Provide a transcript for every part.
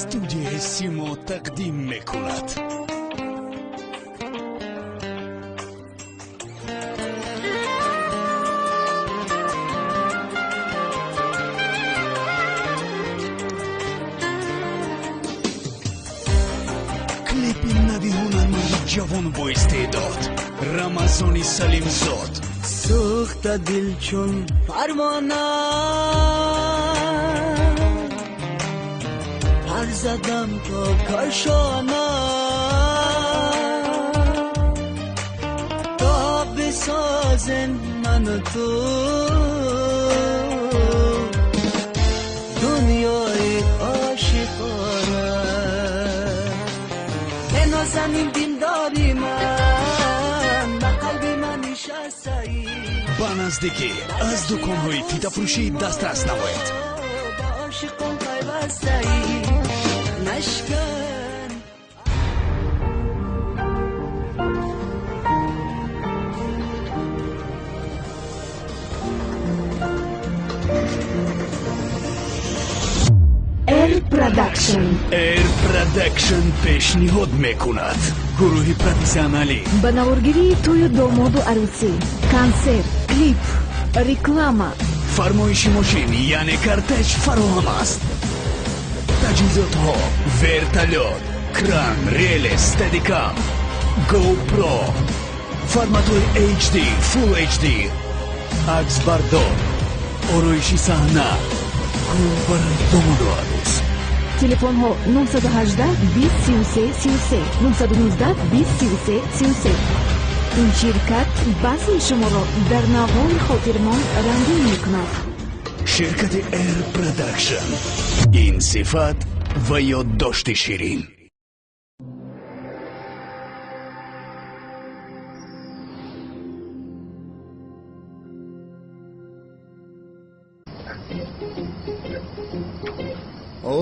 Студияи Симо тақдим мекунад. Клипи нави ҳунарманди ҷавону боистеъдод Рамазони Салимзод. Сӯхта дил чун парвона, пар задам то кошона, то бисозем ману ту дунёи ошиқона. Э нозанин дилдори ман, ба қалби ман нишастаӣ. Ба наздикӣ аз дуконҳои фитафурӯшӣ дастрас намоед. Ба ошиқон пайвастаӣ, нашкан. Air Production. Air Production пешниҳод мекунад. Гурӯҳи профессионалӣ ба наворгирии тӯю домоду арӯсӣ, консерт, клип, реклама, фармоиши мошин, яъне кортеж фароҳам аст. Таҷҳизотҳо: вертолёт, кран, реле, стедикам, GoPro, форматҳои HD, Full HD, аксбардор, ороиши саҳна, гул барои домоду арӯс. Телефонҳо 918 20 33 33, 919 20 33 33. Ин ширкат базми шуморо дар навори хотирмон рангин мекунад. Ширкати Air Production. Ин сифат ва ёддошти ширин. О,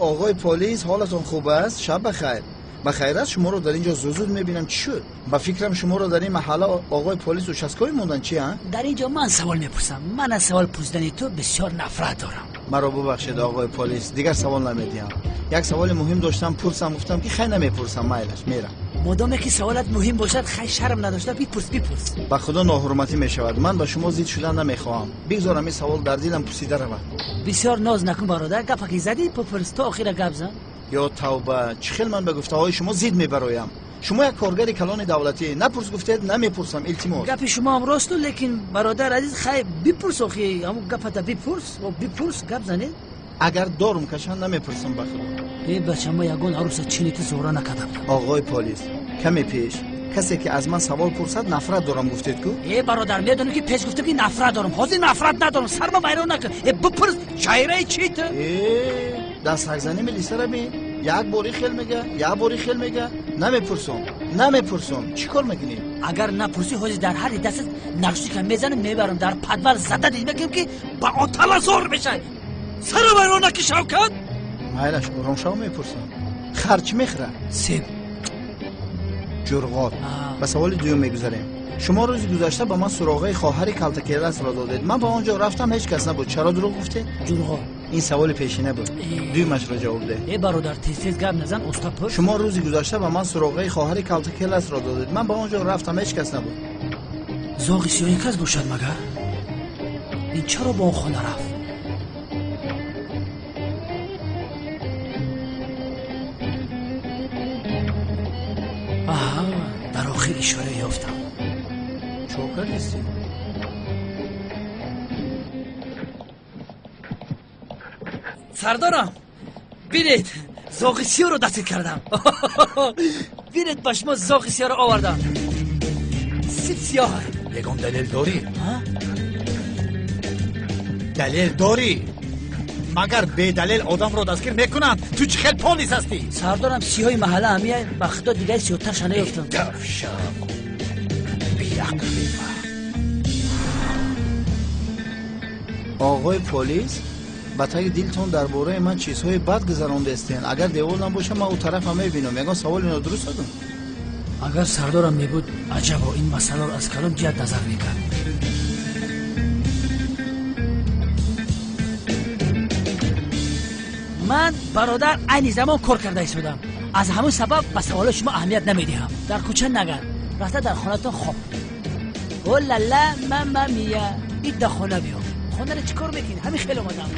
оғои полис, ҳолатон хуб аст? Шаб бахайр. Ба хайр аст, шуморо дар ин ҷо зуд-зуд мебинам. Чӣ шуд? Ба фикрам, шуморо дар ин маҳалла оғои полис участковый мондан, чи, а? Дар ин ҷо ман савол мепурсам. Ман аз савол пурсидани ту бисёр нафрат дорам. Маро бубахшед, оғои полис, дигар савол намедиҳам. Як саволи муҳим доштам, пурсам, гуфтам, ки хай, намепурсам, майлаш, мерам. Модоме ки саволат муҳим бошад, хай, шарм надошта бипурс, бипурс. Ба худо, ноҳурматӣ мешавад. Ман ба шумо зид шудан намехоҳам. Бигзорам ин савол дар дилам пусида равад. Бисёр ноз накун, бародар. Гапа ки задӣ, бипурс, то охира гап зан. Ё тавба, чӣ хел ман ба гуфтаҳои шумо зид мебароям? Шумо як коргари калони давлатӣ. Напурс гуфтед, намепурсам, илтимос. Гапи шумоам росту, лекин, бародар азиз, хай, бипурс, охи ҳамун гапата бипурс, бипурс, гап занед. Агар дорум кашанд, намепурсам, ба худо. Э бача, ма ягон аруса чинити зора накардам. Оғои полис, каме пеш касе ки аз ман савол пурсад, нафрат дорам, гуфтед ку? Э бародар, медонӣ, ки пеш гуфтам, ки нафрат дорам, ҳозир нафрат надорам. Сарма вайрон накун. Э, бипурс, чайраи чи ту? Э, дастҳакзани милисара бин. Як бори хел мега, як бори хел мега. Намепурсам, намепурсам, чӣ кор мекунӣ? Агар напурсӣ, ҳозир дар ҳарри дастат наручника мезанам, мебарам, дар подвал зада дид мекунем, ки ба отала зор мешавӣ. Сара вайрон наки, Шавкат. Майлаш, ором шав, мепурсам. Хар чӣ мехӯрад? Себ. Ҷурғот. Ба саволи дуюм мегузарем. Шумо рӯзи гузашта ба ман суроғаи хоҳари калтакеласро додед. Ман ба он ҷо рафтам, ҳеҷ кас набуд. Чаро дурӯғ гуфтед? Ҷурғот. Ин саволи пешина буд, дуюмашро ҷавоб деҳ. Э бародар, тез тез гап назан, оста пурс. Шумо рӯзи гузашта ба ман суроғаи хоҳари калтакеласро додед. Ман ба он ҷо рафтам, ҳеҷ кас набуд. Зоғи сиёҳи кас бошад магар? Ин чаро ба он хона рафт? Аҳа, дар охир ишора ёфтам. Чо кардисти? Сардорам, бинед, зоғи сиёҳро дастгир кардам. Бинед, ба шумо зоғи сиёҳро овардам, сип сиёҳ. Ягон далел дорӣ? Далел дорӣ? Магар бедалел одамро дастгир мекунанд? Ту чӣ хел полис ҳастӣ? Сардорам, сиёҳи маҳалла ҳамия, ба худо, дигари сиёҳтарша наёфтам. Давшав, беақл, бефаҳм. Оғои полис, ба таги дилтон дар бораи ман чизҳои бад гузарондастен. Агар девол набошам, ман ӯ тарафа мебинам. Ягон саволи нодуруст додам? Агар сардорам мебуд, аҷабо, ин масъаларо аз калом ҷиҳат назар мекард. Ман бародар айни замон кор карда истодам. Аз ҳамон сабаб ба саволои шумо аҳамият намедиҳам. Дар кӯча нагард, рафта дар хонатон хоб. О лала мама мия, ид дар хона биё. Хонаро чӣ кор мекунӣ? Ҳамин хел омадам.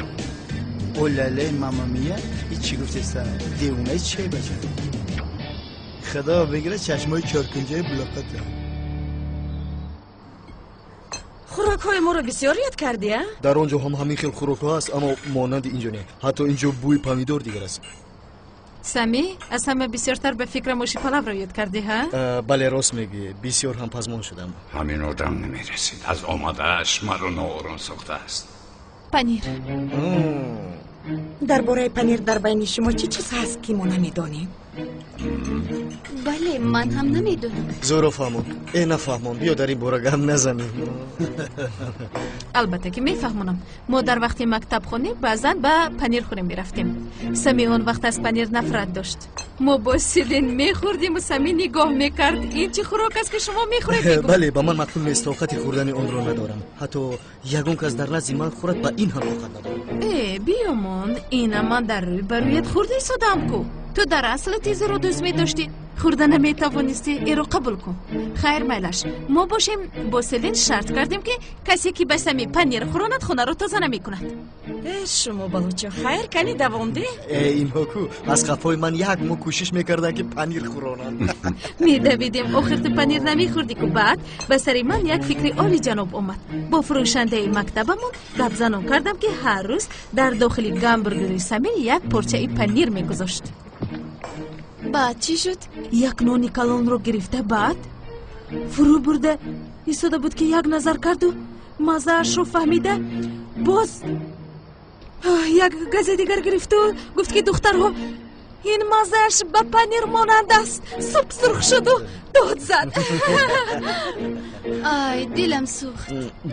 О лала мама мия, ин чӣ гуфтеста? Девонаи чӣ бача? Худо бигирад чашмои чоркунҷаи булоқата. Хӯрокҳои моро бисёр ёд кардӣ, а? Дар он ҷо ҳам ҳамин хел хӯрокҳо ҳаст, аммо монанди инҷо не. Ҳатто инҷо бӯи помидор дигар аст. Сами, аз ҳама бисёртар ба фикрам оши палавро ёд кардӣ, ҳа? Бале, рост мегӯӣ. Бисёр ҳам пазмон шудам. Ҳамин одам намерасид. Аз омадааш маро ноором сохтааст. Панир. Дар бораи панир дар байни шумо чӣ чиз ҳаст, ки мо намедонем? Бале, ман ҳам намедонам. Зӯро фаҳмон. Э, нафаҳмон. Биё дар ин бора гап назанем. Албатта ки мефаҳмонам. Мо дар вақти мактабхонӣ баъзан ба панирхӯрӣ мерафтем. Сами он вақт аз панир нафрат дошт. Мо бо Селин мехӯрдиму Сами нигоҳ мекард. Ин чӣ хӯрок аст, ки шумо мехӯред? Мегуфт. Бале, ба ман маъқул нест, тоқати хӯрдани онро надорам. Ҳатто ягон кас дар назди ман хӯрад, ба ин ҳам тоқат надорам. Э, биёмон, ина ман дар рӯй ба рӯят хӯрда истодам ку. Ту дар асл тизро дӯст медоштӣ, хӯрда наметавонистӣ, эро қабул кун. Хайр, майлаш. Мо бошем бо Селин шарт кардем, ки касе ки ба Сами панир хӯронад, хонаро тоза намекунад. Э, шумо балучо, хайр, кани давом деҳ. Э, инҳо ку аз қафои ман як моҳ кӯшиш мекарданд, ки панир хӯронанд. Медавидем, охир ту панир намехӯрдӣ ку. Баъд ба сари ман як фикри олиҷаноб омад. Бо фурӯшандаи мактабамон гапзанон кардам, ки ҳар рӯз дар дохили гамбургери Сами як порчаи панир мегузошт. Баъд чӣ шуд? Як нони калонро гирифта, баъд фурӯ бурда истода буд, ки як назар карду маззаашро фаҳмида, боз як гази дигар гирифту гуфт, ки духтарҳо, ин маззааш ба панир монанд аст. Суб сурх шуду дод зад. Ай, дилам сӯхт.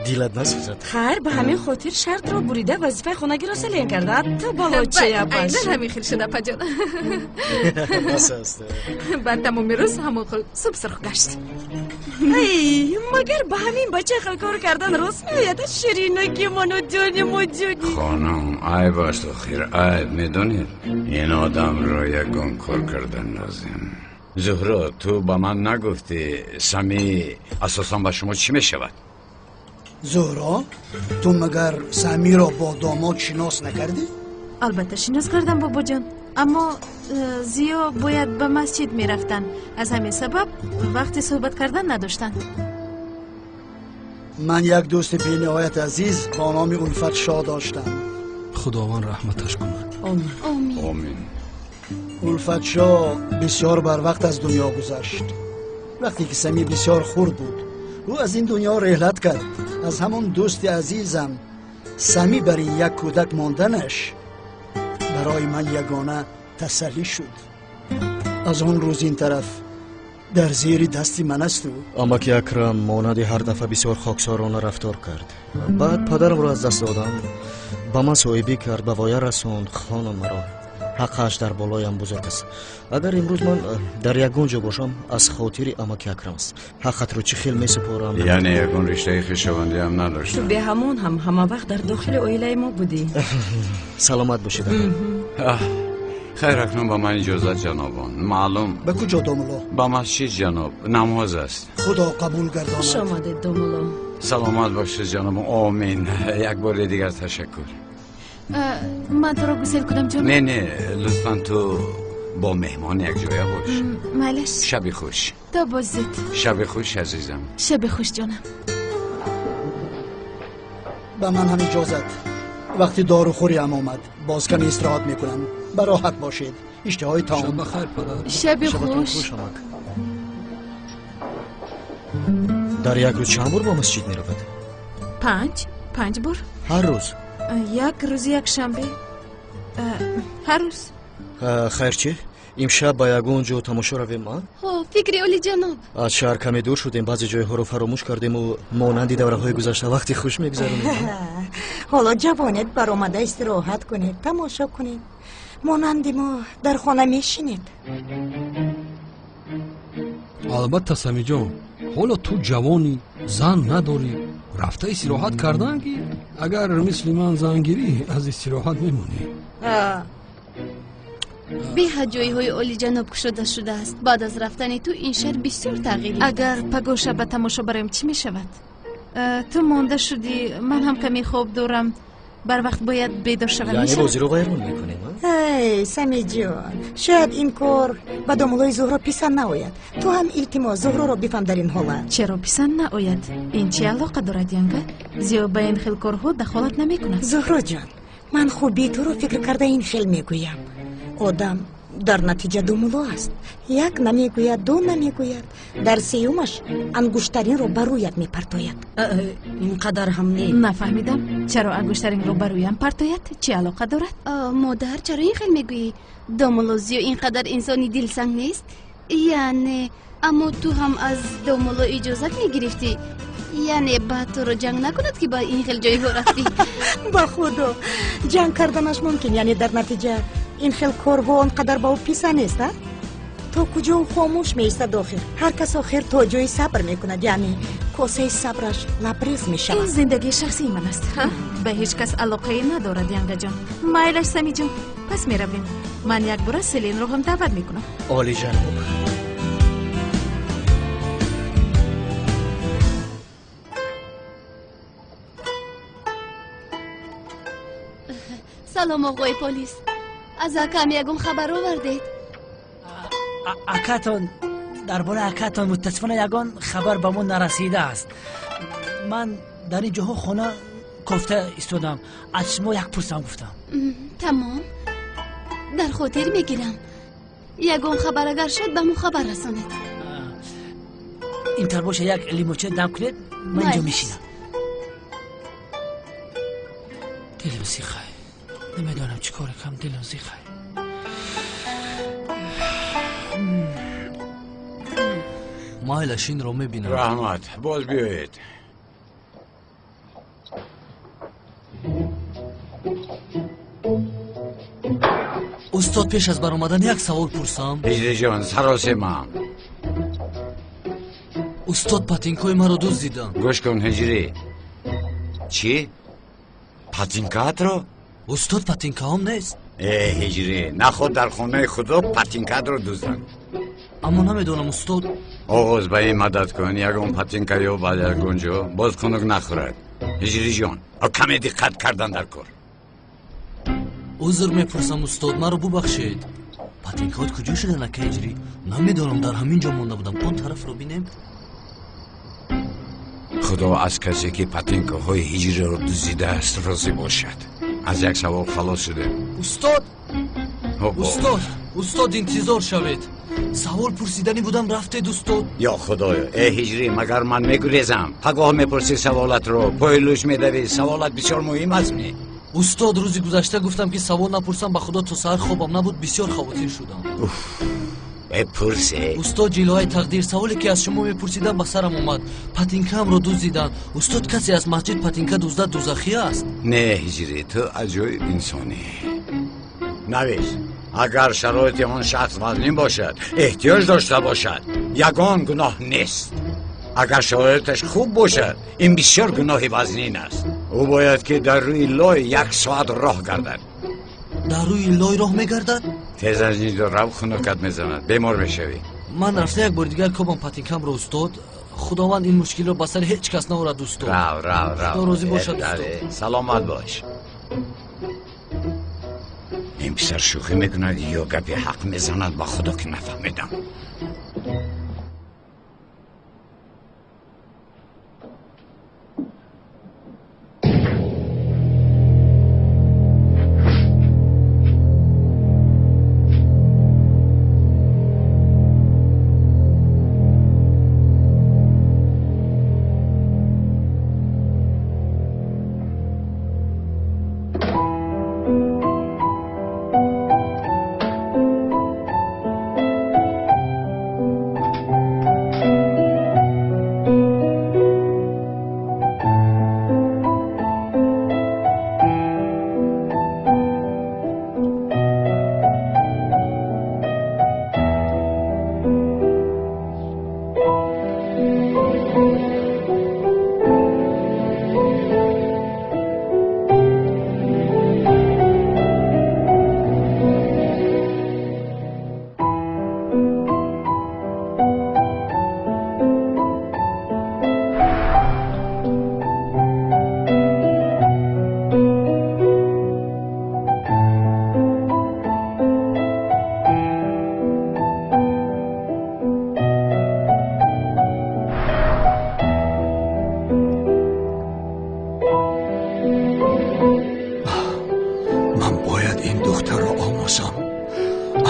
Дилат насӯзад. Хайр, ба ҳамин хотир шартро бурида, вазифаи хонагиро Селен карда. Ту балочая баш. Айнан ҳамин хел шуда, апаҷон. Бас аст. Баъд тамоми рӯз ҳамон хел суб сурх гашт. Ай, магар ба ҳамин бача хел кор кардан рост меояд? Ширинаки ману ҷони муҷони. Хонум, айб аст охир, айб, медонед? Ин одамро ягон кор кардан лозим. Зуҳро, ту ба ман нагуфтӣ, Сами асосан ба шумо чӣ мешавад? Зуҳро, ту магар Самиро бо домод шинос накардӣ? Албатта шинос кардам, бобоҷон, аммо Зиё бояд ба масҷид мерафтанд, аз ҳамин сабаб вақти суҳбат кардан надоштанд. Ман як дӯсти бениҳоят азиз бо номи Улфатшоҳ доштам. Худованд раҳматаш кунад. Омин. Омин. Улфатшоҳ бисёр барвақт аз дунё гузашт. Вақте ки Сами бисёр хурд буд, ӯ аз ин дунё реҳлат кард. Аз ҳамон дӯсти азизам Сами бари як кӯдак монданаш барои ман ягона тасаллӣ шуд. Аз он рӯз ин тараф дар зери дасти ман асту. Амаки Акрам монанди ҳар дафъа бисёр хоксорона рафтор кард. Баъд падарамро аз даст додам, ба ман соҳибӣ кард, ба воя расонд, хонам маро. Ҳаққаш дар болоям бузург аст. Агар имрӯз ман дар ягон ҷо бошам, аз хотири амаки Акрам аст. Ҳаққатро чӣ хел месупорам? Яъне ягон риштаи хешовандиам надоштам? Ту беҳамон ҳам ҳама вақт дар дохили оилаи мо будӣ. Саломат бошед. Хайр, акнун ба ман иҷозат, ҷанобон. Маълум. Ба куҷо, домулло? Ба масҷид, ҷаноб, намоз аст. Худо қабул гардонад. Хуш омадед, домулло. Саломат бошед, ҷаноб. Омин. Як бори дигар ташаккур. Ман туро гусел кунам, ҷон? Не, не, лутфан ту бо меҳмон якҷоя бош. Майлаш. Шаби хуш. То боздид. Шаби хуш, азизам. Шаби хуш, ҷонам. Ба ман ҳам иҷозат. Вақти дорухӯриам омад, боз каме истироҳат мекунам. Бароҳат бошед. Иштиҳои таом. Шаб бахайр, падар. Шаби хуш. Амак, дар як рӯз чанд бор ба масҷид меравад? Панҷ бор. Ҳар рӯз? Як рӯзи якшанбе, ҳар рӯз. Хайр, чӣ, имшаб ба ягон ҷо тамошо равем, а? Ҳо, фикри олиҷаноб. Аз шаҳр каме дур шудем, баъзе ҷойҳоро фаромӯш кардему монанди давраҳои гузашта вақти хуш мегузаронем. Ҳоло ҷавонед, баромада истироҳат кунед, тамошо кунед. Монанди мо дар хона мешинед. Албатта, Самиҷон, ҳоло ту ҷавонӣ, зан надорӣ, рафта истироҳат кардан ки агар мисли ман зан гирӣ, аз истироҳат мемонӣ. Беҳад ҷойҳои олиҷаноб кушода шудааст. Баъд аз рафтани ту ин шаҳр бисёр тағйир ёфтааст. Агар пагоҳ ба тамошо бароем, чӣ мешавад? Ту монда шудӣ, ман ҳам каме хоб дорам. Барвақт бояд бедор шавам. Яъне бозиро вайрон мекунем? Эй, Самиҷон, шояд ин кор ба домулои Зуҳро писанд наояд. Ту ҳам илтимос Зуҳроро бифаҳм дар ин ҳолат. Чаро писанд наояд? Ин чӣ алоқа дорад, янга? Зиё ба ин хел корҳо дахолат намекунад. Зуҳроҷон, ман хубии туро фикр карда ин хел мегӯям. Одам дар натиҷа думуло аст. Як намегӯяд, ду намегӯяд, дар сеюмаш ангуштаринро ба рӯят мепартояд. Ин қадар ҳам не. Нафаҳмидам, чаро ангуштаринро ба рӯям партояд? Чӣ алоқа дорад? Модар, чаро ин хел мегӯӣ? Домуло Зиё ин қадар инсони дилсанг нест. Яъне, аммо ту ҳам аз домуло иҷозат мегирифтӣ. Яъне баъд туро ҷанг накунад, ки ба ин хел ҷойҳо рафтӣ? Ба худо, ҷанг карданаш мумкин. Яъне дар натиҷа ин хел корҳо он қадар ба ӯ писанд нест, а? То куҷо ӯ хомӯш меистад охир? Ҳар кас охир то ҷои сабр мекунад, яъне косаи сабраш лабрез мешавад. Ин зиндагии шахсии ман аст, ба ҳеҷ кас алоқае надорад, янгаҷон. Майлаш, Самиҷон, пас меравем. Ман якбора Селинро ҳам даъват мекунам. Олиҷаноб. Салом, оғои полис. Аз акам ягон хабар овардед? Акатон, дар бораи акатон мутасифона ягон хабар ба мо нарасидааст. Ман дар ин ҷоҳо хона кофта истодам. Аз шумо як пурсам гуфтам. Тамом, дар хотир мегирам. Ягон хабар агар шуд, ба мо хабар расонед. Интар боша, як лимоча дам кунед, ман инҷо мешинам. Дилам сихай, намедонам чӣ кор кам, дилам зихай. Майлаш, инро мебинам. Раҳмат, боз биёед. Устод, пеш аз баромадан як савол пурсам. Ҳиҷриҷон, саросемам. Устод, патинкҳои маро дуздиданд. Гӯш кун, Ҳиҷрӣ. Чӣ? Патинкаатро? Устод, патинкаҳом нест. Э, Ҳиҷрӣ, наход дар хонаи худо патинкаатро дузданд. Аммо намедонам, устод. Оғоз ба ин мадад кун, ягон патинка ё ба ягон ҷо боз хунук нахӯрад. Ҳиҷриҷон, каме диққат кардан дар кор. Узр мепурсам, устод, маро бубахшед. Патинкаҳот куҷо шуданд, ака Ҳиҷрӣ? Намедонам, дар ҳамин ҷо монда будам. Он тарафро бинем. Худо аз касе ки патинкаҳои ҳиҷриро дуздидааст розӣ бошад. Аз як савол халос шудем. Устод, устод, устод, интизор шавед. Савол пурсиданӣ будам, рафтед, устод. Ё худоё, э ҳиҷрӣ, магар ман мегурезам? Пагоҳ мепурсӣ саволатро, пои лӯш медавӣ. Саволат бисёр муҳим аст ми? Устод, рӯзи гузашта гуфтам, ки савол напурсам, ба худо то саҳар хобам набуд, бисёр хавотир шудам. Бепурсе. Устод, ҷилоҳаи тақдир, саволе ки аз шумо мепурсидам ба сарам омад. Патинкаамро дуздиданд. Устод, касе аз масҷид патинка дуздад дузахӣ аст? Не, ҳиҷрӣ, ту аҷоиб инсонӣ. Навис, агар шароити он шахс вазнин бошад, эҳтиёҷ дошта бошад, ягон гуноҳ нест. Агар шароиташ хуб бошад, ин бисёр гуноҳи вазнин аст. Ӯ бояд ки дар рӯи лой як соат роҳ гардад. Дар рӯи лой роҳ мегардад? Тез аз инҷо рав, хунукат мезанад, бемор мешавӣ. Ман рафта як бори дигар кобам патинкамро, устод. Худованд ин мушкилро ба сари ҳеҷ кас наорад, устод. Рав, рав, рав. Худо розӣ бошад, устод. Саломат бош. Ин писар шӯхӣ мекунад ё гапи ҳақ мезанад, ба худо ки нафаҳмидам.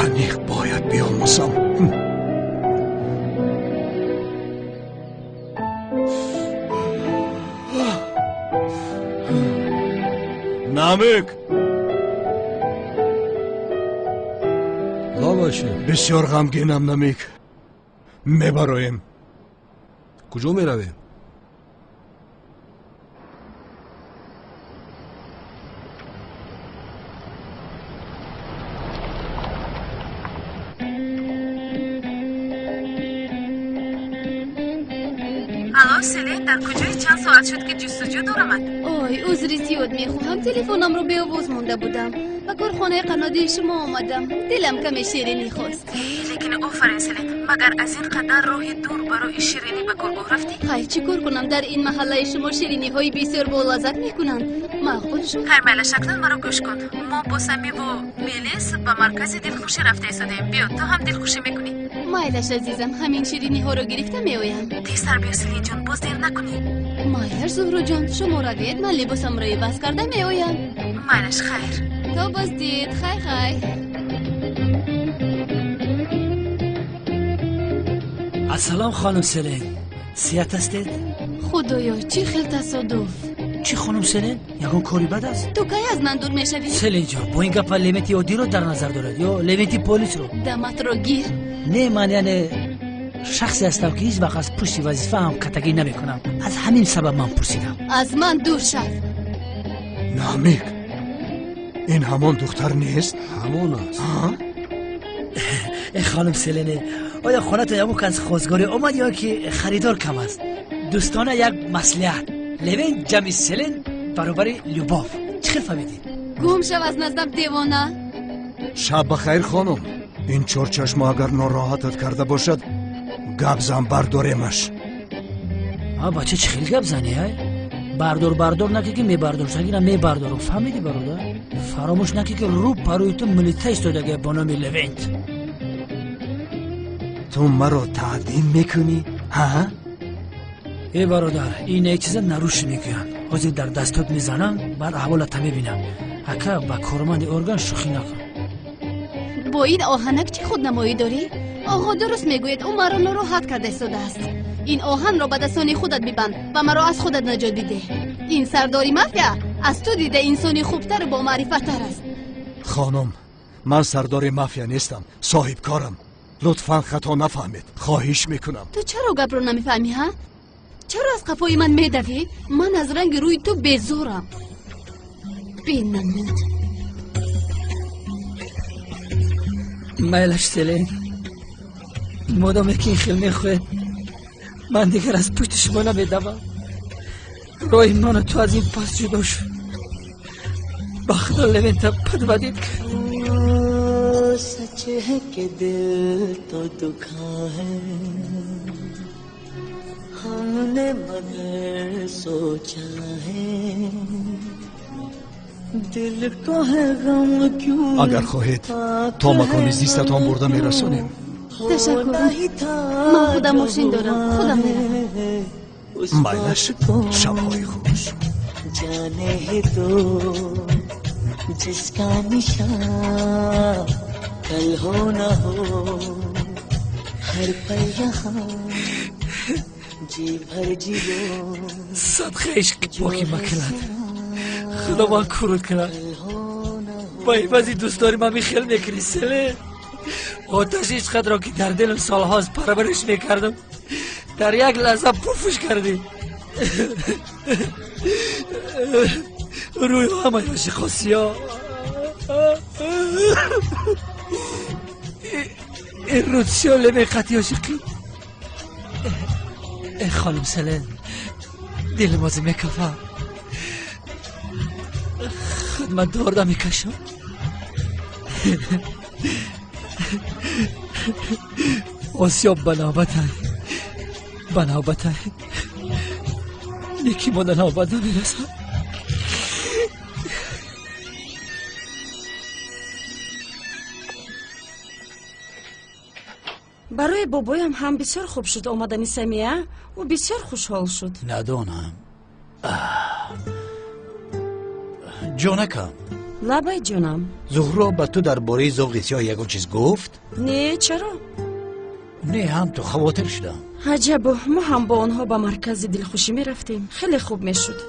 Аниқ бояд биомӯзам. Намик! Лабаши. Бисёр ғамгинам, Намик. Мебароем. Куҷо меравем? Алло, Селин, дар куҷои чанд соат шуд ки ҷустуҷӯ дорамад? Ой, узри зиёд мехоҳам, телефонамро беовоз монда будам. Ба корхонаи қаннодии шумо омадам. Дилам каме ширинӣ хост. Лекин офарин, Селин, магар аз ин қадар роҳи дур барои ширинӣ ба коргоҳ рафтӣ? Ҳай, чӣ кор кунам? Дар ин маҳаллаи шумо шириниҳои бисёр болаззат мекунанд. Маъқул шуд? Хайр, майла, шаклан маро гӯш кун. Мо бо Самиву Мелис ба маркази дилхушӣ рафта истодаем. Биё, ту ҳам дилхушӣ мекунӣ. Майлаш, азизам, ҳамин шириниҳоро гирифта меоям. Тезтар биё, Селинҷон, боз дер накунӣ. Майлаш, Зуҳроҷон, шумо равед, ман либосамро иваз карда меоям. Майлаш, хайр. То боздид, хай хай. Ассалом, хонум Селин, сиҳат ҳастед? Худоё, чӣ хел тасодуф! Чӣ, хонум Селин, ягон кори бад аст? Ту кай аз ман дур мешавӣ? Селинҷон, бо ин гапа лемети оддиро дар назар дорад ё лемети полисро? Даматро гир. Не, ман яъне шахсе ҳастам ки ҳеҷ вақт аз пушти вазифаам катагӣ намекунам. Аз ҳамин сабаб ман пурсидам. Аз ман дур шав. Намик, ин ҳамон духтар нест? Ҳамон аст. Э хонум Селине, оё хонатон ягон кас хостгорӣ омад ё ки харидор кам аст? Дӯстона як маслиҳат: Левен ҷамъи Селин баробари Любов. Чӣ хел фаҳмидӣ? Гум шав аз наздам, девона. Шаб бахайр, хонум. Ин чорчашмо агар нороҳатат карда бошад, гап зан, бардоремаш. А бача, чӣ хел гап занӣ, ай? Бардор, бардор накӣ ки мебардоршагира мебардорам. Фаҳмидӣ, бародар? Фаромӯш накӣ ки рӯ парӯи ту милита истодаге бо номи Левент. Ту маро таъдин мекунӣ, ҳа? Э бародар, ин як чиза наруш мекунанд. Ҳозир дар дастот мезанам, баъд аҳволата мебинам. Ака, ба корманди орган шӯхӣ накун. Бо ин оҳанак чӣ худнамоӣ дорӣ? Оғо дуруст мегӯяд, ӯ маро нороҳат карда истодааст. Ин оҳанро ба дастони худат бибанд ва маро аз худат наҷот бидеҳ. Ин сардори мафия аз ту дида инсони хубтару бомаърифаттар аст. Хонум, ман сардори мафия нестам, соҳибкорам. Лутфан хато нафаҳмед, хоҳиш мекунам. Ту чаро гапро намефаҳмӣ, ҳа? Чаро аз қафои ман медавӣ? Ман аз ранги рӯи ту безорам. Бенамуд. Майлаш, Селин, модоме ки ин хел мехоҳед, ман дигар аз пушти шумо намедавам. Роҳи ману ту аз ин пас ҷудо шуд. Ба худо Левента подводит кард. सच है कि दिल तो दुखा है, हमने मगर सोचा है, दिल को है गम क्यों। Агар хоҳед, то макони зистатон бурда мерасонем. Ташаккур, ман худам мошин дорам, худам меравам. Майлаш, шабҳои хуш. जाने ही तो जिसका निशान कल हो न हो, हर पल यहाँ जी भर जियो। Садқаи ишқи поки макунад, худо ман курут кунад. Ба ивази дӯстдори ман михел мекунӣ, Селин? Оташи ишқатро ки дар дилам солҳост парвариш мекардам, дар як лаҳза пуфуш кардӣ. Рӯи ҳамаи ошиқо сиёҳ. Ин рӯдсиё лемеқати ошиқӣ. Э хонум Селин, дилам озӣ мекафа. Худ ман дорда мекашам. Осиёб ба навбатай, ба навбатай, неки мо да навбат намерасад. Барои бобоям ҳам бисёр хуб шуд омадани Самия. Ӯ бисёр хушҳол шуд. Надонам, ҷонакам, Лабай ҷонам. Зуҳро ба ту дар бораи зоғи сиёҳ ягон чиз гуфт? Не, чаро? Не, ҳам ту хавотир шудам. Аҷабо, мо ҳам бо онҳо ба маркази дилхушӣ мерафтем. Хеле хуб мешуд.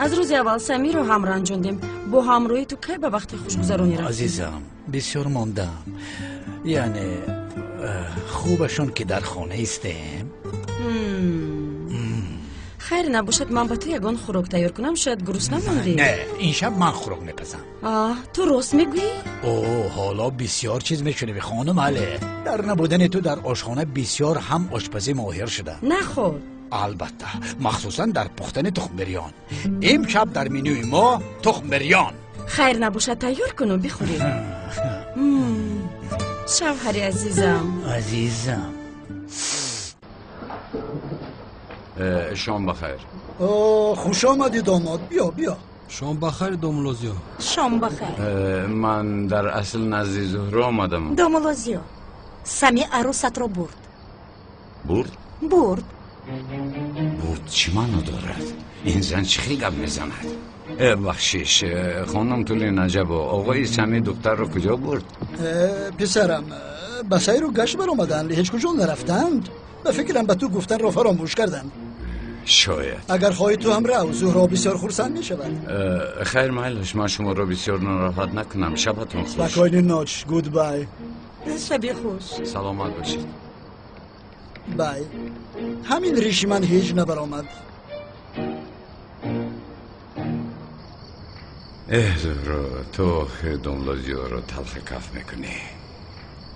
Аз рӯзи аввал Самиро ҳам ранҷондем. Бо ҳамроҳи ту кай ба вақти хушгузаронӣ рафтем? Азизам, бисёр мондам. Яъне хубашон ки дар хона истем. Хайр набошад, ман ба ту ягон хӯрок тайёр кунам, шояд гурусна мондӣ. Не, ин шаб ман хӯрок мепазам. Ту рост мегӯӣ? О, ҳоло бисёр чиз мешунавӣ, хонум Але. Дар набудани ту дар ошхона бисёр ҳам ошпазӣ моҳир шудам. Наход. Албатта, махсусан дар пухтани тухмбирён. Имшаб дар менюи мо тухмбирён. Хайр набошад, тайёр куну бихӯрӣ. Шавҳари азизам. Азизам. Шом бахайр. Хуш омадӣ домод, биё биё. Шом бахайр, домулло Зиё. Шом бахайр. Ман дар асл назди Зуҳро омадам. Домулло Зиё, Сами арӯсатро бурд. Бурд? Бурд. Бурд чӣ маъно дорад? Ин зан чӣ хел гап мезанад? Бахшиш, хонум Тули Наҷабо, оғои Сами духтарро куҷо бурд? Писарам, ба сайру гашт баромаданд, ҳеҷ куҷо нарафтанд. Ба фикрам ба ту гуфтанро фаромӯш карданд. Шояд. Агар хоҳӣ ту ҳам рав, Зуҳро бисёр хурсанд мешавад. Хайр, майлаш, ман шуморо бисёр нороҳат накунам. Шабатон хуш. Спокойной ночи, goodbye. Шаби хуш. Саломат бошед. Бай. Ҳамин риши ман ҳеҷ набаромад. Эҳ, Зуҳро, ту охир домулло Зиёро талхи каф мекунӣ.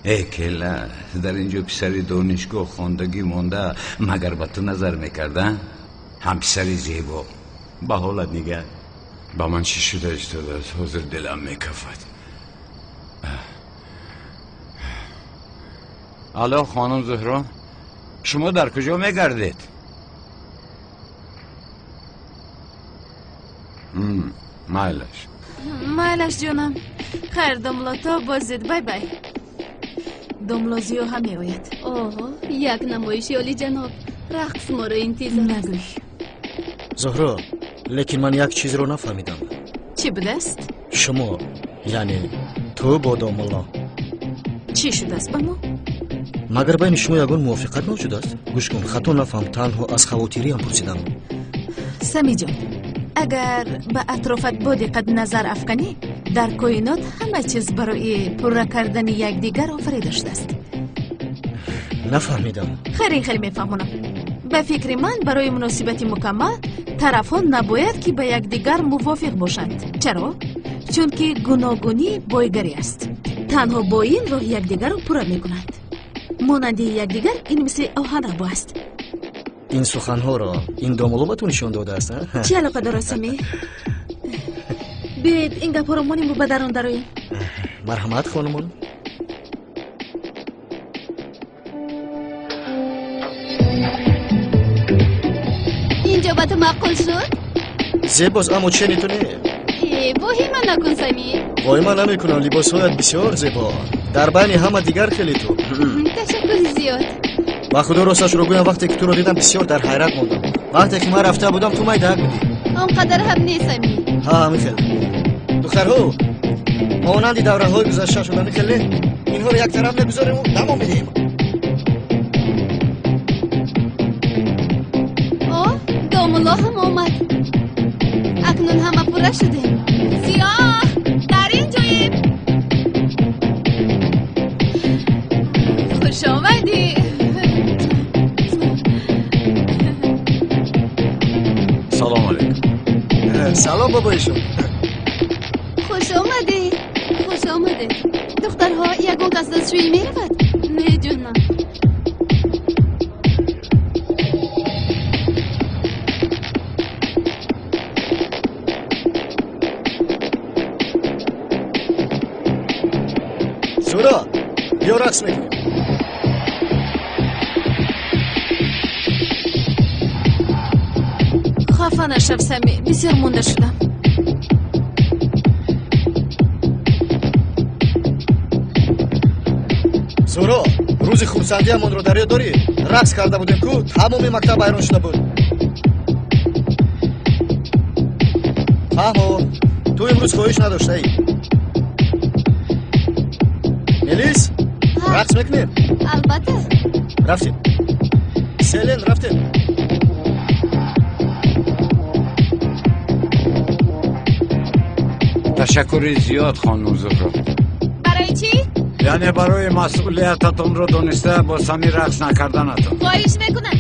Э, кела, дар инҷо писари донишгоҳ хондагӣ монда, магар ба ту назар мекарда? Ҳам писари зебо. Ба ҳолат нигар. Ба ман чӣ шуда истодааст? Ҳозир дилам мекафад. Алло, хонум Зуҳро, шумо дар куҷо мегардед? Майлаш. Майлаш, ҷонам. Хайр, домулло, то боздид. Бай бай. Домулло Зиё ҳам меояд. Оҳо, як намоиши олиҷаноб. Рақс моро интизор аст. Нагӯй. Зуҳро, лекин ман як чизро нафаҳмидам. Чӣ будааст? Шумо, яъне ту бо домулло. Чӣ шудааст ба мо? Магар байни шумо ягон мувофиқат мавҷуд аст? Гӯш кун, хато нафаҳм, танҳо аз хавотириам пурсидам. Самиҷон, агар ба атрофат бо диққат назар афканӣ, дар коинот ҳама чиз барои пурра кардани якдигар офарида шудааст. Нафаҳмидам. Хайр, ин хеле мефаҳмонам. Ба фикри ман, барои муносибати мукаммал тарафҳо набояд ки ба якдигар мувофиқ бошанд. Чаро? Чунки гуногунӣ бойгарӣ аст. Танҳо бо ин роҳ якдигарро пурра мекунанд. Монанди якдигар ин мисли оҳанрабо аст. Ин суханҳоро ин домулло ба ту нишон додааст? Чӣ алоқа дорад, Сами? Биёед ин гапҳоро монему ба дарун дароем. Марҳамат, хонумон. Инҷо ба ту маъқул шуд? Зебост, аммо чени ту не. Воҳима накун, Сами. Воҳима намекунам, либосҳоят бисёр зебо. Дар байни ҳама дигар хеле ту. Ташаккури зиёд. Ба худо росташро гӯям, вақте ки туро дидам бисёр дар ҳайрат мондам. Вақте ки ман рафта будам, ту майдаак будӣ. Он қадар ҳам не, Сами. Ҳа, ҳамин хел. Духтарҳо, монанди давраҳои гузашта шуд, ҳамин хел не? Инҳоро як тараф мегузорему дамо медиҳем. О, домулло ҳам омад. Акнун ҳама пурра шудем. Зиё, дар ин ҷоем. Хуш омадӣ. Салом алейкум. Салом, бобоишон. Хуш омадед, хуш омадед. Духтарҳо, ягон кас дастшӯӣ меравад? Не, ҷонам. Зуҳро, биё рақс мекунем. Хафа нашав, Сами, бисёр монда шудам. Зуҳро, рӯзи хурсандиамонро дар ёд дорӣ? Рақс карда будем ку, тамоми мактаб ҳайрон шуда буд. Фаҳмо, ту имрӯз хоҳиш надоштаӣ. Мелис, рақс мекунем? Албатта. Рафтем. Селен, рафтем. Ташаккури зиёд, хонум Зуҳро. Барои чӣ? Яъне барои масъулиятатонро дониста бо Самир рақс накарданатон. Хоҳиш мекунам.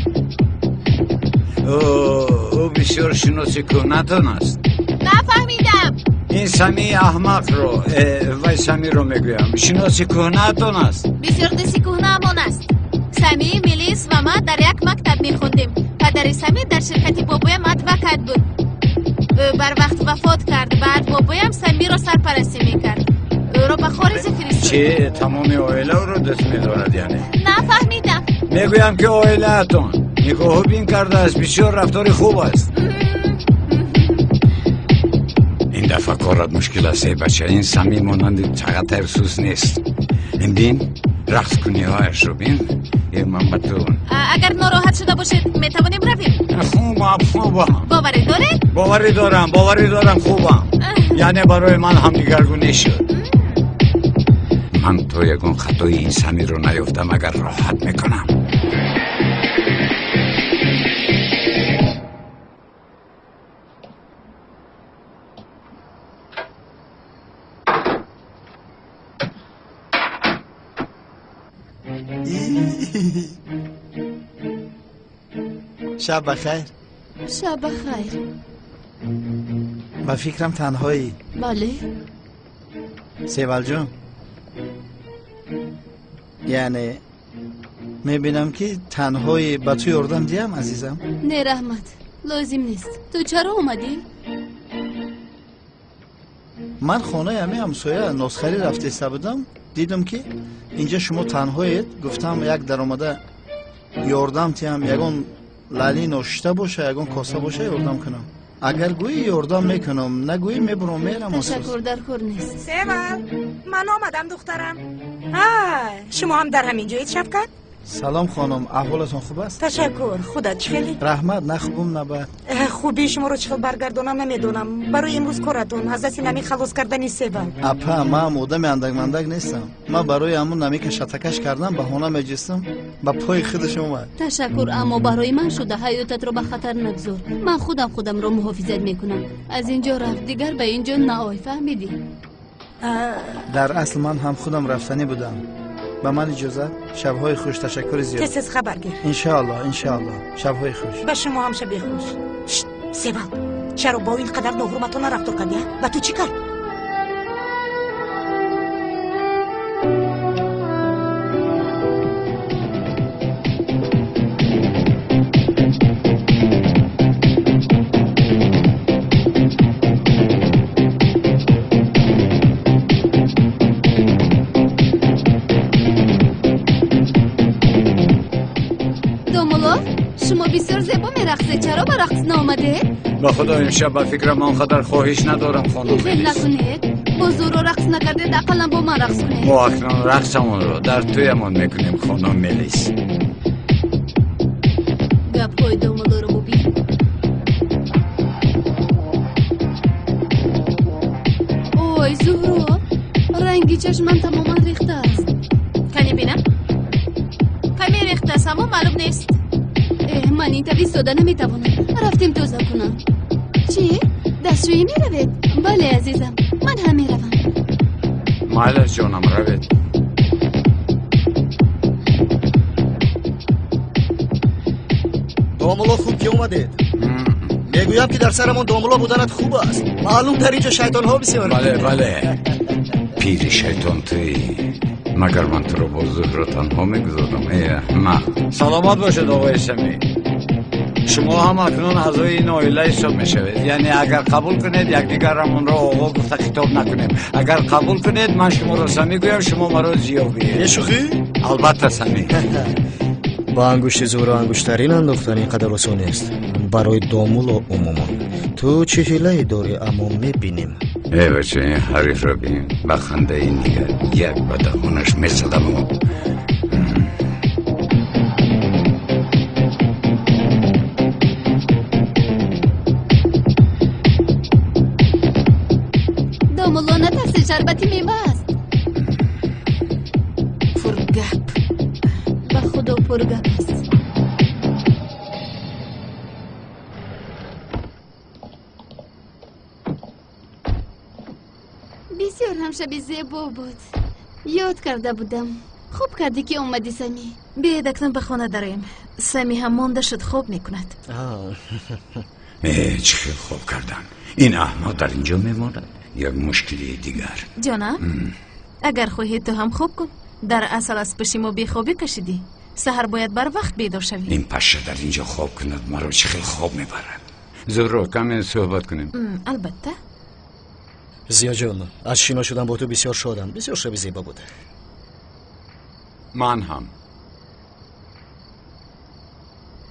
Ӯ бисёр шиноси кӯҳнатон аст. Нафаҳмидам. Ин Самии аҳмақро, вай Самирро мегӯям, шиноси кӯҳнаатон аст. Бисёр дӯсти кӯҳнаамон аст. Сами, Мелис ва ман дар як мактаб мехондем. Падари Сами дар ширкати бобоям адвокат буд. Ӯ барвақт вафот кард. Баъд бобоям Самиро сарпарастӣ мекард. Ӯро ба хориҷа фиристод. Чӣ, тамоми оила ӯро дӯст медорад яъне? Нафаҳмидам. Мегӯям ки оилаатон нигоҳубин кардааст, бисёр рафтори хуб аст. Ин дафъа корат мушкил аст, эй бача. Ин Сами монанди чағатаев сус нест. Ин бин, рақскуниҳояшро бин. Ман ба ту. Агар нороҳат шуда бошед, метавонем равем. Хубам, хубам. Боварӣ доред? Боварӣ дорам, боварӣ дорам, хубам. Яъне барои ман ҳам дигаргунӣ шуд. Ман то ягон хатои ин Самирро наёфтам, агар роҳат мекунам. Шаб бахайр. Шаб бахайр. Ба фикрам танҳоӣ. Бале. Севалҷон, яъне мебинам ки танҳоӣ, ба ту ёрдам диҳам, азизам? Не, раҳмат, лозим нест. Ту чаро омадӣ? Ман хонаи ҳамин ҳамсоя носхарӣ рафтеста будам, дидам ки инҷа шумо танҳоед, гуфтам як даромада ёрдам диҳам, ягон лали ношишта боша, ягон коса боша, ёрдам кунам. Агар гӯӣ ёрдам мекунам, нагӯӣ мебурам мерам. Ташаккур, дар кор нест. Севал, ман омадам, духтарам. Шумо ҳам дар ҳамин ҷоед, Шавкат? Салом хонум, аҳволатон хуб аст? Ташаккур, худат чӣ хеле? Раҳмат, на хубум, на бад. Хубии шуморо чӣ хел баргардонам намедонам. Барои имрӯз коратон аз дасти нами халос кардани Севал. Апа, ман одами андакмандак нестам. Ман барои ҳамун намика шатакаш кардам, баҳона меҷистам, ба пои худаш омад. Ташаккур, аммо барои ман шуда ҳаётатро ба хатар нагзор. Ман худам худамро муҳофизат мекунам. Аз ин ҷо рафт, дигар ба ин ҷо наой, фаҳмидӣ? Дар асл ман ҳам худам рафтанӣ будам. Ба ман иҷозат? Шабҳои хуш, ташаккури зиёд. Тез тез хабар гир. Иншоаллоҳ, иншоаллоҳ. Шабҳои хуш. Ба шумо ҳам шаби хуш. Севал, чаро бо ин қадар ноҳурматона рафтор кардӣ? Ба ту чӣ кард? Шумо бисёр зебо мерақсед, чаро ба рақс наомадед? Ба худо имшаб ба фикрам он қадар хоҳиш надорам, хонум Хел Мелис. накунед, бо зӯро рақс накардед, ақаллан бо ман рақс кунед. Мо акнун рақсамонро дар тӯямон мекунем, хонум Мелис. Гапҳои домулоро бубин. Ой, Зуҳро, ранги чашман тамоман рехтааст. Кани бинам? Каме рехтааст, аммо маълум нест. Ман ин тавр истода наметавонам. Рафтем тоза кунам. Чӣ? Дастшӯӣ меравед? Бале, азизам, ман ҳам меравам. Майлаш, ҷонам, равед. Домулло, хуб ки омадед. Мегӯям ки дар сарамон домулло буданат хуб аст. Маълум дар инҷо шайтонҳо бисёр. Бале, бале. Пири шайтон туӣ. Магар ман туро бо Зуҳро танҳо мегузорам? Э, аҳмақ. Саломат бошед, оғои Самӣ. Шумо ҳам акнун аъзои ин оила ҳисоб мешавед. Яъне агар қабул кунед, якдигарамонро оғо гуфта хитоб накунем. Агар қабул кунед, ман шуморо Самӣ гӯям, шумо маро Зиё гӯед. Бешӯхӣ? Албатта, Самӣ. Ба ангушти Зуҳро ангуштарин андохтан ин қадар осон нест. Барои домулло умуман. Ту чӣ ҳилае дорӣ, аммо мебинем. Эй бача, ин ҳарифро бин. Ба хандаи нигар як ба даҳонаш месадаму. Домулло, натарсед, шарбати мева аст. Гап. Ба худо пургап аст. Бисёр ҳам шаби зебо буд. Ёд карда будам. Хуб кардӣ ки омадӣ, Самӣ. Биёед акнун ба хона дароем. Самӣ ҳам монда шуд, хоб мекунад. Чӣ хел хоб кардан? Ин аҳмақ дар инҷо мемонад. Як мушкилии дигар. Ҷонам, агар хоҳӣ ту ҳам хоб кун. Дар асал аз пушти мо бехобӣ кашидӣ. Саҳар бояд барвақт бедор шавӣ. Ин паша дар инҷо хоб кунад, маро чӣ хел хоб мебарад. Зуҳро, каме суҳбат кунем. Албатта. Зиёҷон, аз шино шудан бо ту бисёр шодам. Бисёр шаби зебо буд. Ман ҳам.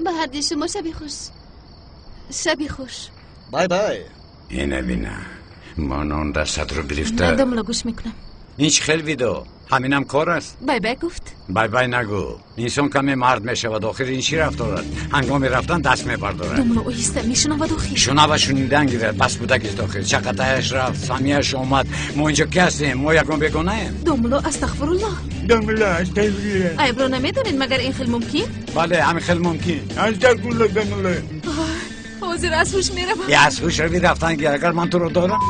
Ба ҳарди шумо шаби хуш. Шаби хуш. Бай бай. Ина бина, ман он дастатро гирифта. Мардумро гӯш мекунам. Ин чӣ хел видео? Ҳаминам кор аст? Бай бай гуфт. Бай бай нагӯ. Инсон каме мард мешавад, охир ин чӣ рафтор аст? Ҳангоми рафтан даст мебардорад. Домла оҳиста мешунавад охир. Шунава шунидан гирад, бас будагист охир. Чақатаяш рафт, самияш омад. Мо инҷо ки ҳастем? Мо ягон бегонаем? Домло астағфируллоҳ. Домло астағфируллоҳ. Айбро намедонед, магар ин хел мумкин? Бале, ҳамин хел мумкин. Астағфируллоҳ, домло. Ҳозир аз ҳуш меравам. Аз ҳуш рави рафтан гир, агар ман туро дорам.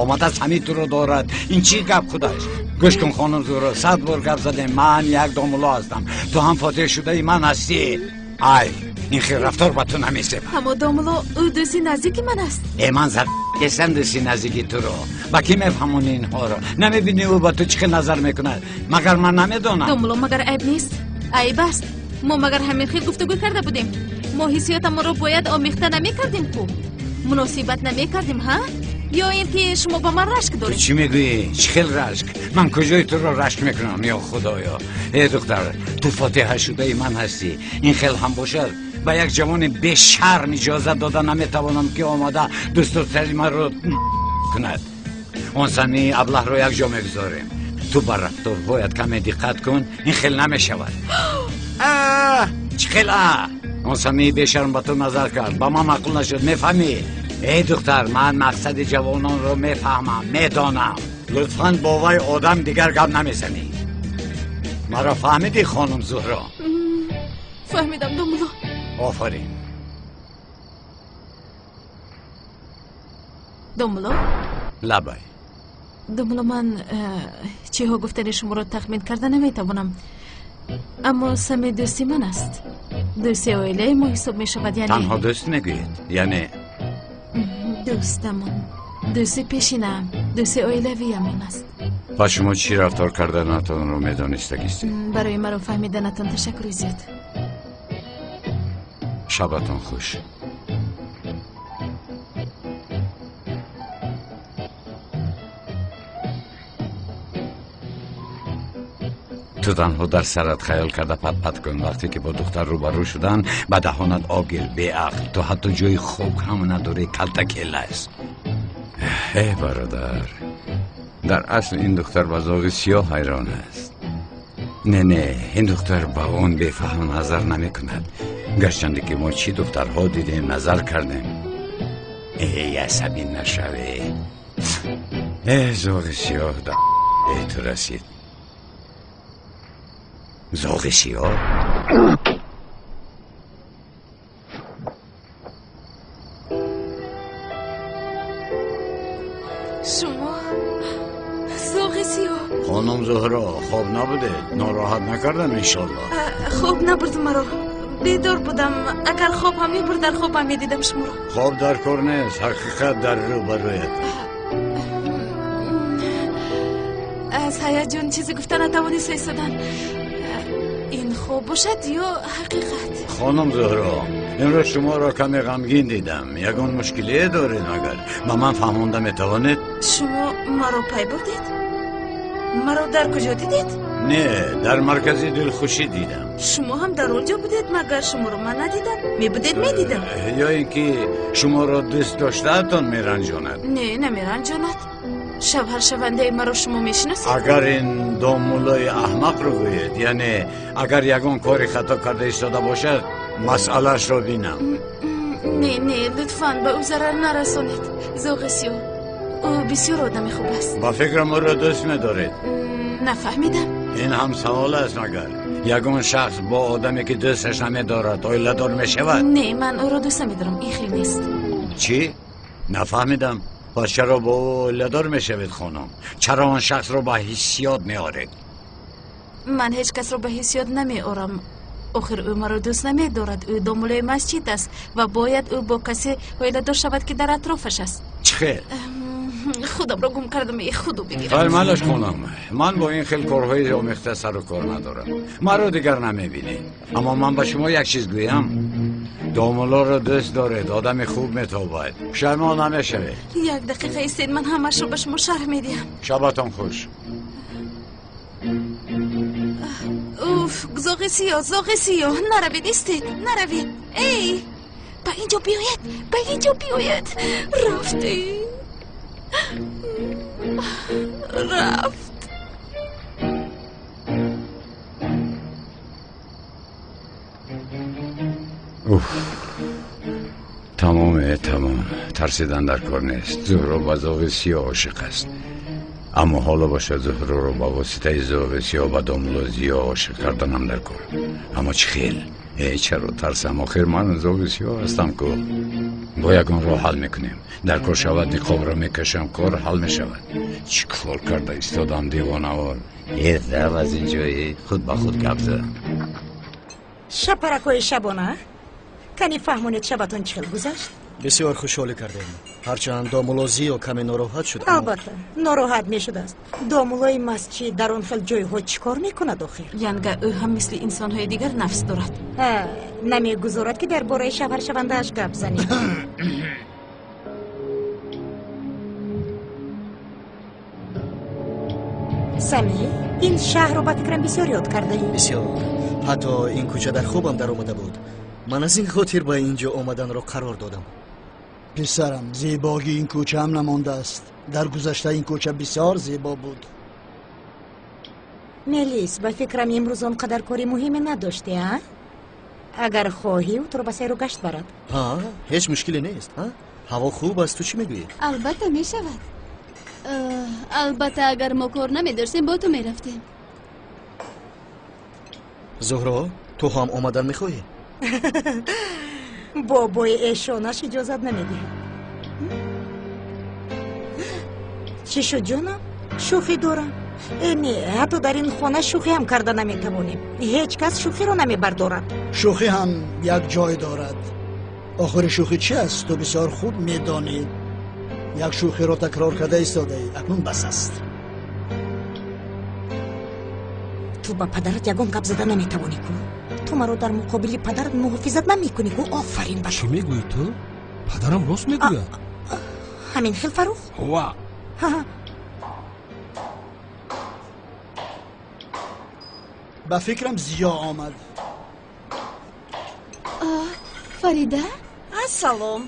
Омада сами туро дорад. Ин чӣ гап худаш? Гӯш кун хонум Зуҳро, 100 бор гап задем. Ман як домулло ҳастам. Ту ҳам фотиҳ шудаи ман ҳастӣ. Ай, ин хел рафтор ба ту намесебад. Аммо домулло, ӯ дӯсти наздики ман аст. Ман зар кесам дӯсти наздики туро. Ба кӣ мефаҳмонӣ инҳоро? Намебинӣ ӯ ба ту чӣ хел назар мекунад? Магар ман намедонам? Домулло, магар айб нест? Айб аст. Мо магар ҳамин хел гуфтугӯ карда будем? Мо ҳиссиётамонро бояд омехта намекардем ку? Муносибат намекардем, ҳа? Ё ин ки шумо ба ман рашк доред? Ту чӣ мегӯӣ? Чӣ хел рашк? Ман куҷои туро рашк мекунам, ё худоё? Э духтар, ту фотиҳа шудаи ман ҳастӣ. Ин хел ҳам бошад, ба як ҷавони бешарм иҷозат дода наметавонам ки омада дӯстдоштаи маро кунад. Он сами аблаҳро якҷо мегузорем. Ту ба рафторҳоят каме диққат кун, ин хел намешавад. Чӣ хел а? Он сами бешарм ба ту назар кард, ба ман маъқул нашуд, мефаҳмӣ? Эй духтар, ман мақсади ҷавононро мефаҳмам, медонам. Лутфан бо вай одам дигар гап намезанӣ. Маро фаҳмидӣ, хонум Зуҳро? Фаҳмидам, домулло. Офарин. Домулло? Лабай. Домулло, ман чиҳо гуфтани шуморо тахмин карда наметавонам. Аммо сами дӯсти ман аст. Дӯсти оилаи мо ҳисоб мешавад, яъне танҳо дӯст мегӯед? Яъне дӯстамон, дӯсти пешинаам, дӯсти оилавиамон аст. Ба шумо чӣ рафтор карданатонро медонистагистед? Барои маро фаҳмиданатон ташаккури зиёд. Шабатон хуш. Ту танҳо дар сарат хаёл карда патпат кун. Вақте ки бо духтар рӯбарӯ шудан, ба даҳонат об гир, беақл. Ту ҳатто ҷои хоб ҳам надорӣ, калта кела аст. Э бародар, дар асл ин духтар ба зоғи сиёҳ ҳайрон аст. Не, не, ин духтар ба он бефаҳм назар намекунад. Гарчанде ки мо чӣ духтарҳо дидем, назар кардем. Эй, асабӣ нашавӣ. Э, зоғи сиёҳ да ту расид. Зоғи сиёҳ? Шумо зоғи сиёҳ? Хонум Зуҳро, хоб набудед? Нороҳат накардам иншоллоҳ? Хоб набурд маро. Бедор будам. Агар хоб ҳам мебурд, дар хоб ҳам медидам шуморо. Хоб дар кор нест, ҳақиқат дар рӯбарӯят. Аз ҳаяҷон чизе гуфта натавониста истодан. Ин хоб бошад ё ҳақиқат? Хонум Зуҳро, имрӯз шуморо каме ғамгин дидам. Ягон мушкилие доред магар? Ба ман фаҳмонда метавонед? Шумо маро пай бурдед? Маро дар куҷо дидед? Не, дар маркази дилхушӣ дидам. Шумо ҳам дар он ҷо будед, магар шуморо ман надидам? Мебудед, медидам. Ё ин ки шуморо дӯст доштаатон меранҷонад? Не, намеранҷонад. Шавҳаршавандаи маро шумо мешиносед? Агар ин домуллои аҳмақро гӯед, яъне агар ягон кори хато карда истода бошад, масъалаашро бинам. Не, не, лутфан ба ӯ зарар нарасонед. Зоғи сиёҳ, ӯ бисёр одами хуб аст. Ба фикрам ӯро дӯст медоред. Нафаҳмидам. Ин ҳам савол аст магар? Ягон шахс бо одаме ки дӯсташ намедорад оиладор мешавад? Не, ман ӯро дӯст намедорам, ин хел нест. Чӣ? Нафаҳмидам. Пас чаро бо ӯ оиладор мешавед, хонум? Чаро он шахсро ба ҳиссиёт меоред? Ман ҳеҷ касро ба ҳиссиёт намеорам. Охир ӯ маро дӯст намедорад. Ӯ домулои масҷид аст ва бояд ӯ бо касе оиладор шавад, ки дар атрофаш аст. Чӣ хел? Худамро гум кардам, худу бигирам. Хайр, малаш хонум, ман бо ин хел корҳои омехта сару кор надорам. Маро дигар намебинед. Аммо ман ба шумо як чиз гӯям. Домулоро дӯст доред, одами хуб метобад. Пушаймон намешавед. Як дақиқа истед, ман ҳамаашро ба шумо шарҳ медиҳам. Шабатон хуш. Уф, зоғи сиёҳ, зоғи сиёҳ, наравед, истед, наравед. Эй, ба ин ҷо биёед, ба ин ҷо биёед. Рафтӣ. Рафт. Уф, тамоме, тамом. Тарсидан дар кор нест. Зуҳро ба зоғи сиёҳ ошиқ аст. Аммо ҳоло бошад Зуҳроро ба воситаи зоғи сиёҳ ба домулло Зиё ошиқ карданам дар кор. Аммо чӣ хел? Э, чаро тарсам? Охир ман зоғи сиёҳ ҳастам ку. Бо ягон роҳ ҳал мекунем. Дар кор шавад ниқобро мекашам, кор ҳал мешавад. Чӣ кор карда истодам, девонавор? Э, рав аз ин ҷои, худ ба худ гап задам. Шапаракҳои шабона, кани фаҳмонед шабатон чӣ хел гузашт? Бисёр хушҳолӣ кардем. Ҳарчанд домулло Зиё каме нороҳат шуд. Албатта, нороҳат мешудааст. Домуллои масҷид дар он хел ҷойҳо чӣ кор мекунад охир? Янга, ӯ ҳам мисли инсонҳои дигар нафс дорад. Намегузорад ки дар бораи шавҳаршавандааш гап занем. Самӣ, ин шаҳрро ба фикрам бисёр ёд кардаӣ. Бисёр. Ҳатто ин кӯча дар хобам даромада буд. Ман аз ин хотир ба ин ҷо омаданро қарор додам. Писарам, зебогии ин кӯча ҳам намондааст. Дар гузашта ин кӯча бисёр зебо буд. Мелис, ба фикрам имрӯз он қадар кори муҳиме надоште, а? Агар хоҳӣ, ӯ туро ба сайру гашт барад. Ҳа, ҳеҷ мушкиле нест. Ҳаво хуб аст, ту чӣ мегӯӣ? Албатта мешавад. Албатта агар мо кор намедоштем, бо ту мерафтем. Зуҳро, ту ҳам омадан мехоҳӣ? Бобои эшонаш иҷозат намедиҳад. Чӣ шуд, ҷонам? Шӯхӣ дорам. Э, не, ҳатто дар ин хона шӯхӣ ҳам карда наметавонем. Ҳеҷ кас шӯхиро намебардорад. Шӯхӣ ҳам як ҷой дорад. Охири шӯхӣ чи аст, ту бисёр хуб медонӣ. Як шӯхиро такрор карда истодаӣ, акнун бас аст. Ту ба падарат ягон гап зада наметавонӣ ку? Ту маро дар муқобили падарат муҳофизат намекунӣ ку? Офарин ба чӣ мегӯӣ ту? Падарам рост мегӯяд. Ҳамин хел, Фарух? Ва. Ба фикрам Зиё омад. Фарида? Ассалом.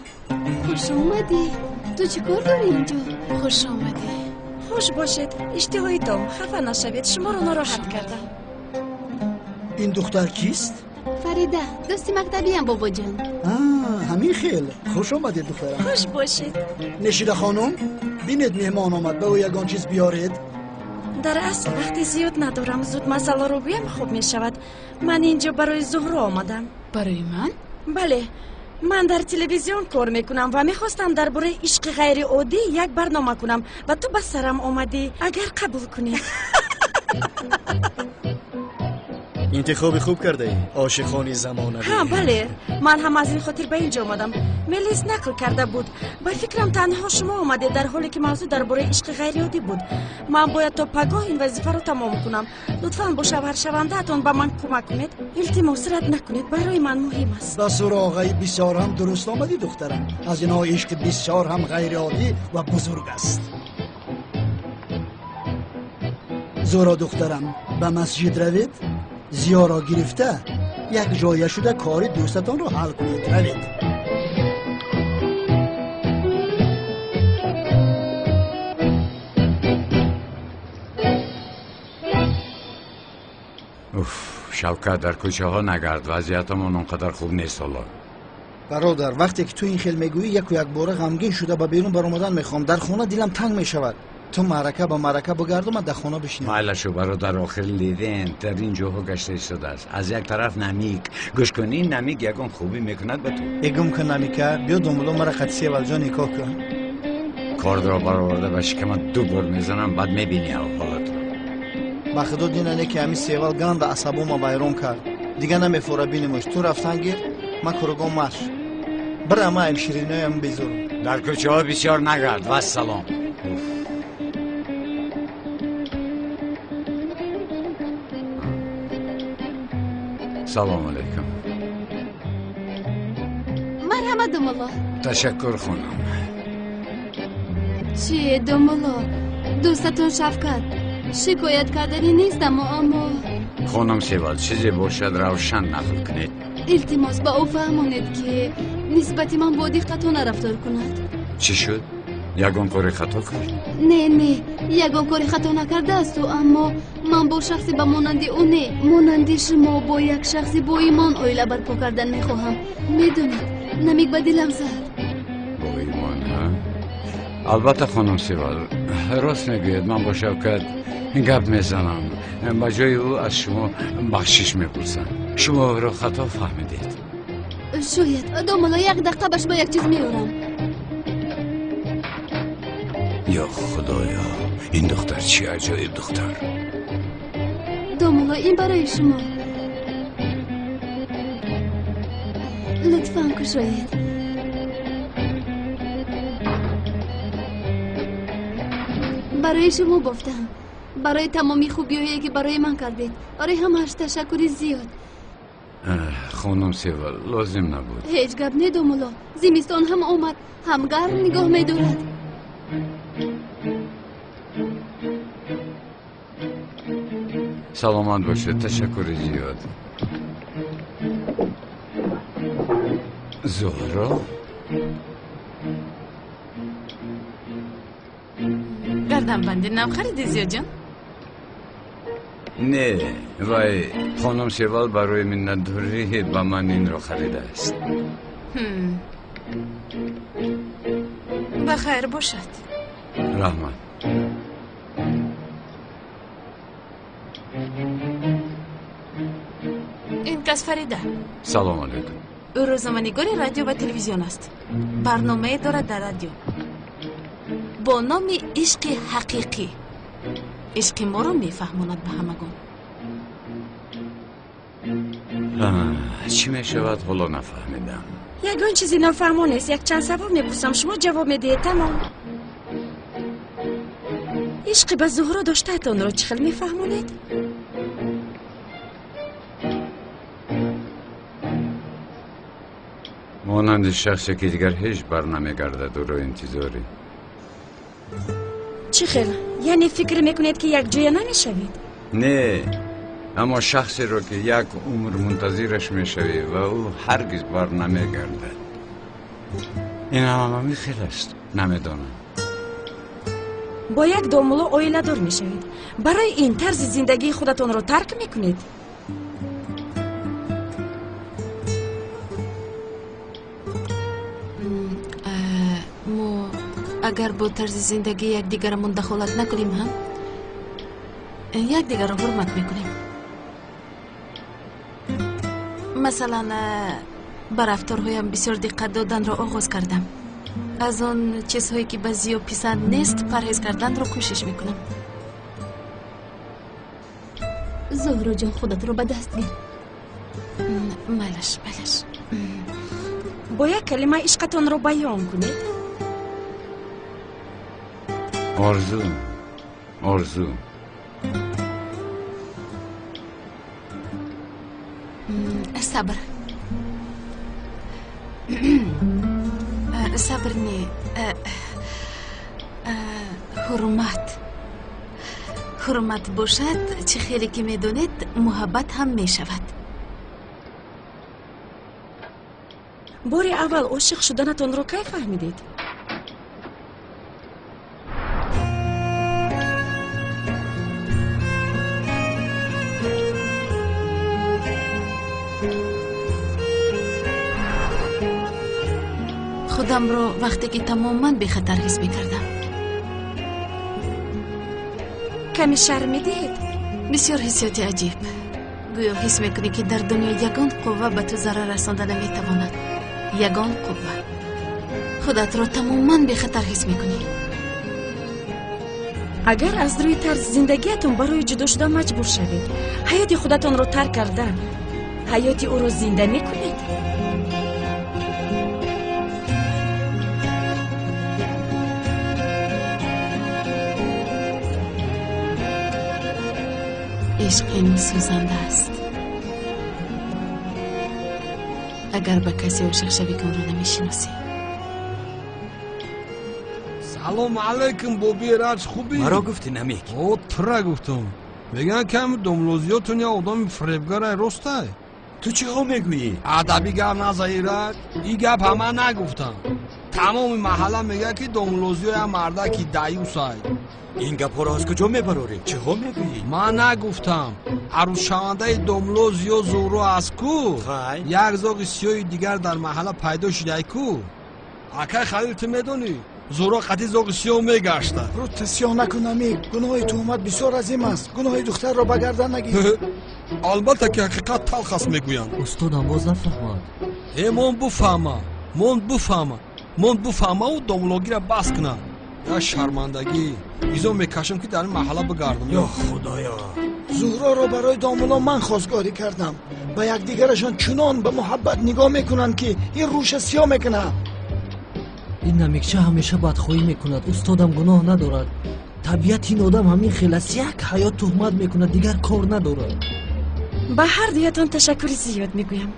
Хуш омадӣ. Ту чӣ кор дорӣ инҷо? Хуш омадӣ. Хуш бошед. Иштиҳои том. Хафа нашавед, шуморо нороҳат кардам. Ин духтар кист? Фарида, дӯсти мактабиам, бобоҷон. Ҳамин хел. Хуш омадед, духтарам. Хуш бошед. Нешида хонум, бинед меҳмон омад, ба ӯ ягон чиз биёред. Дар асл вақти зиёд надорам, зуд масъаларо гӯям хуб мешавад. Ман инҷо барои Зуҳро омадам. Барои ман? Бале. Ман дар телевизион кор мекунам ва мехостам дар бораи ишқи ғайриоддӣ як барнома кунам ва ту ба сарам омадӣ. Агар қабул кунӣ. Интихоби хуб кардаӣ, ошиқони замонавӣ. Ҳа, бале, ман ҳам аз ин хотир ба ин ҷо омадам. Мелис нақл карда буд. Ба фикрам танҳо шумо омадед, дар ҳоле ки мавзӯъ дар бораи ишқи ғайриоддӣ буд. Ман бояд то пагоҳ ин вазифаро тамом кунам. Лутфан бо шавҳаршавандаатон ба ман кӯмак кунед. Илтимос, рад накунед, барои ман муҳим аст. Ба суроғаи бисёр ҳам дуруст омадӣ, духтарам. Аз инҳо ишқи бисёр ҳам ғайриоддӣ ва бузург аст. Зуҳро духтарам, ба масҷид равед, Зиёро гирифта як ҷоя шуда кори дӯстатонро ҳал кунед. Равед. Уф, Шавкат, дар кӯчаҳо нагард, вазъиятамон он қадар хуб нест ҳоло. Бародар, вақте ки ту ин хел мегӯӣ, яку якбора ғамгин шуда ба берун баромадан мехоҳам. Дар хона дилам танг мешавад. Ту маърака ба маърака бугарду, ман дар хона бишинам. Майлашу бародар, охир Левент дар ин ҷоҳо гашта истодааст. Аз як тараф намик. Гӯш кун, ин намик ягон хубӣ мекунад ба ту. Э, гум кун намика, биё домулло мара қати Севалҷон никоҳ кун. Кордро бароварда ба шикамат ду бор мезанам, баъд мебинӣ ҳолатро. Ба худо динане ки ҳамин Севал ганда асабома вайрон кард. Дига намефора бинемош. Ту рафтан гир, ман куругон марш. Бира ма им шириноям безурам. Дар кӯчаҳо бисёр нагард. Вассалом. Салом алейкум. Марҳамат, домулло. Ташаккур, хонум. Чие, домулло, дӯстатон Шавкат шикоят карданӣ нест, аммо Хонум Севал, чизе бошад равшан нақл кунед. Илтимос, ба ӯ фаҳмонед, ки нисбати ман бо диққатона рафтор кунад. Чӣ шуд? Ягон кори хато кард? Не, не, ягон кори хато накардаасту, аммо ман бо шахсе ба монанди ӯ не, монанди шумо бо як шахси боимон оила барпо кардан мехоҳам. Медонед, намик ба дилам зад. Боимон, ҳа? Албатта, хонум Севал, рост мегӯяд. Ман бо Шавкат гап мезанам. Ба ҷои ӯ аз шумо бахшиш мепурсам. Шумо ӯро хато фаҳмидед. Шояд. Домулло, як дақиқа, ба шумо як чиз меорам. Ё худоё, ин духтар чӣ аҷоиб духтар. Домулло, ин барои шумо. Лутфан кушоед. Барои шумо бофтам. Барои тамоми хубиҳое ки барои ман кардед. Барои ҳамааш ташаккури зиёд. Хонум Севал, лозим набуд. Ҳеҷ гап не, домулло. Зимистон ҳам омад, ҳам гарм нигоҳ медорад. Саломат бошед, ташаккури зиёд. Зуҳро? Гарданбанди нав хариди, Зиёҷон? Не, вай хонум Севал барои миннатдорӣ ба ман инро харидааст. Ба хайр бошад. Раҳмат. Ин кас Фарида. Салом алейкум. Ӯ рӯзноманигори радио ва телевизион аст. Барномае дорад дар радио бо номи Ишқи ҳақиқӣ. Ишқи моро мефаҳмонад ба ҳамагон. Чӣ мешавад, ҳоло нафаҳмидам. Ягон чизи нофаҳмо нест. Якчанд савол мепурсам, шумо ҷавоб медиҳед, тамом. Ишқи ба Зуҳро доштаатонро чӣ хел мефаҳмонед? Монанди шахсе ки дигар ҳеҷ бар намегардад, ӯро интизорӣ. Чӣ хел? Яъне фикр мекунед, ки якҷоя намешавед? Не, аммо шахсеро ки як умр мунтазираш мешавӣ ва ӯ ҳаргиз бар намегардад. Ин ҳамаи хел аст, намедонам. Бо як домулло оиладор мешавед. Барои ин тарзи зиндагии худатонро тарк мекунед? Мо агар бо тарзи зиндагии якдигарамон дахолат накунем ҳам, якдигарро ҳурмат мекунем. Масалан, ба рафторҳоям бисёр диққат доданро оғоз кардам. Аз он чизҳое ки ба Зиё писанд нест, парҳез карданро кӯшиш мекунам. Зуҳроҷон, худатро ба даст гир. Майлаш, майлаш. Бо як калима ишқатонро баён кунед. Орзу, орзу. Сабр. Сабр не. Ҳурмат. Ҳурмат бошад, чӣ хеле ки медонед, муҳаббат ҳам мешавад. Бори аввал ошиқ шуданатонро кай фаҳмидед? Худамро вақте ки тамоман бехатар ҳис мекардам. Каме шарҳ медиҳед? Бисёр ҳиссиёти аҷиб. Гӯё ҳис мекунӣ, ки дар дунё ягон қувва ба ту зарар расонда наметавонад. Ягон қувва. Худатро тамоман бехатар ҳис мекунӣ. Агар аз рӯи тарзи зиндагиятон барои ҷудо шудан маҷбур шавед, ҳаёти худатонро тарк карда, ҳаёти ӯро зинда мекунед? Ишқ ин сӯзанда аст. Агар ба касе ошиқ шавӣ, ки онро намешиносӣ. Салом алейкум, боби Раҷ, хубӣ? Маро гуфтӣ, Намик? О, тура гуфтам. Мегӯянд, ки ҳами домлозиётон я одами фиребгарай, ростай? Ту чиҳо мегӯӣ? Адаби гап наза, Ираҷ. Ин гап ҳама нагуфтам. Тамоми маҳалла мегӯяд, ки домлозиё я мардаки даюсай. Ин гапҳоро аз куҷо мебарорӣ? Чиҳо мегӯӣ? Ман нагуфтам. Арӯсшавандаи домлозиё Зуҳро аст ку? Як зоғи сиёҳи дигар дар маҳалла пайдо шудай ку? Акай Халил, ту медонӣ? Зуҳро қатъи зоғи сиёҳ мегашта. Рӯта сиёҳ накун, Намик. Гуноҳи туҳмат бисёр азим аст. Гуноҳи духтарро ба гардан нагир. Албатта, ки ҳақиқат талх аст, мегӯянд. Устодам боз нафаҳмад. Э, мон буфаҳма, мон буфаҳма, мон буфаҳмаву домлогира бас кунад. Я шармандагӣ. Изо мекашам, ки дар ин маҳалла бигардам. Ё Худоё! Зуҳроро барои домулло ман хостгорӣ кардам. Ба якдигарашон чунон ба муҳаббат нигоҳ мекунанд, ки ин рӯша сиёҳ мекунад. Ин Намикча ҳамеша бадхоҳӣ мекунад. Устодам гуноҳ надорад. Табиати ин одам ҳамин хел аст. Як ҳаёт туҳмат мекунад, дигар кор надорад. Ба ҳар дуятон ташаккури зиёд мегӯям.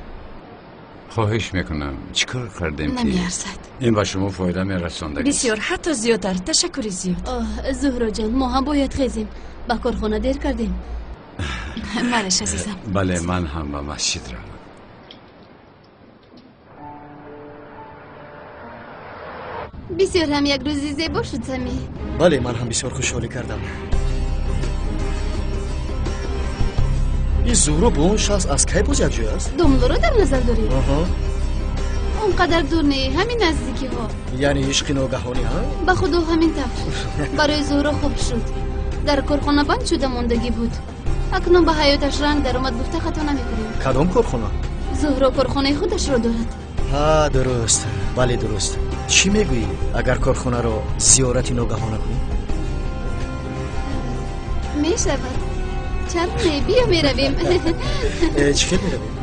Хоҳиш мекунам, чӣ кор кардем, ки Намеарзад. ин ба шумо фоида мерасондагист? Бисёр, ҳатто зиёдтар. Ташаккури зиёд. Оҳ, Зуҳроҷон, мо ҳам бояд хезем. Ба корхона дер кардем. Малеш, азизам. Бале, ман ҳам ба масҷид равам. Бисёр ҳам як рӯзи зебо шуд, Самӣ. Бале, ман ҳам бисёр хушҳолӣ кардам. Ин Зуҳро бо он шахс аз кай боз якҷоя аст? Домлоро дар назар дорӣ? Аҳа. Он қадар дур не, ҳамин наздикиҳо. Яъне ишқи ногаҳонӣ, ҳа? Ба худо, ҳамин тавр. Барои Зуҳро хуб шуд. Дар корхона банд шуда мондагӣ буд. Акнун ба ҳаёташ ранг даромад, гуфта хато намекунем. Кадом корхона? Зуҳро корхонаи худашро дорад. Ҳа, дуруст. Бале, дуруст. Чӣ мегӯӣ, агар корхонаро зиёрати ногаҳона кунем? Мешавад. Чаро не? Биё, меравем. Чӣ хел меравем?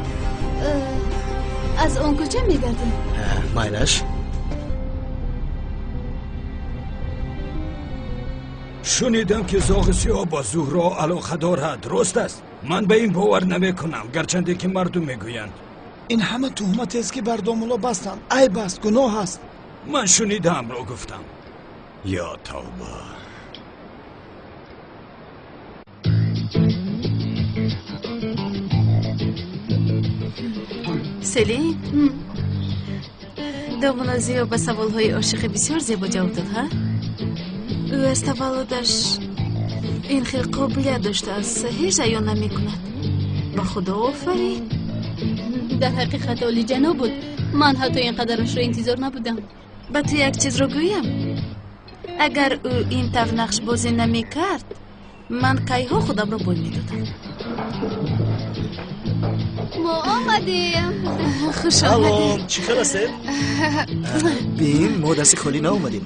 Аз он кӯча мегардем. Майлаш. Шунидам, ки зоғи сиёҳ бо Зуҳро алоқа дорад, рост аст? Ман ба ин бовар намекунам, гарчанде ки мардум мегӯянд. Ин ҳама туҳматест, ки бар домулло бастанд. Айб аст, гуноҳ аст. Ман шунидаамро гуфтам. Ё тавба! Селин, домулло Зиё ба саволҳои ошиқӣ бисёр зебо ҷавоб дод, ҳа? Ӯ аз таваллудаш ин хел қобилият доштааст, ҳеҷ аён намекунад. Ба Худо офарин. Дар ҳақиқат олиҷаноб буд. Ман ҳатто ин қадарашро интизор набудам. Ба ту як чизро гӯям. Агар ӯ ин тавр нақшбозӣ намекард, ман кайҳо худамро бой медодам. Мо омадем. Хуш Салом, омадед. Чӣ хел ҳастед? Бин, мо дасти холӣ наомадем.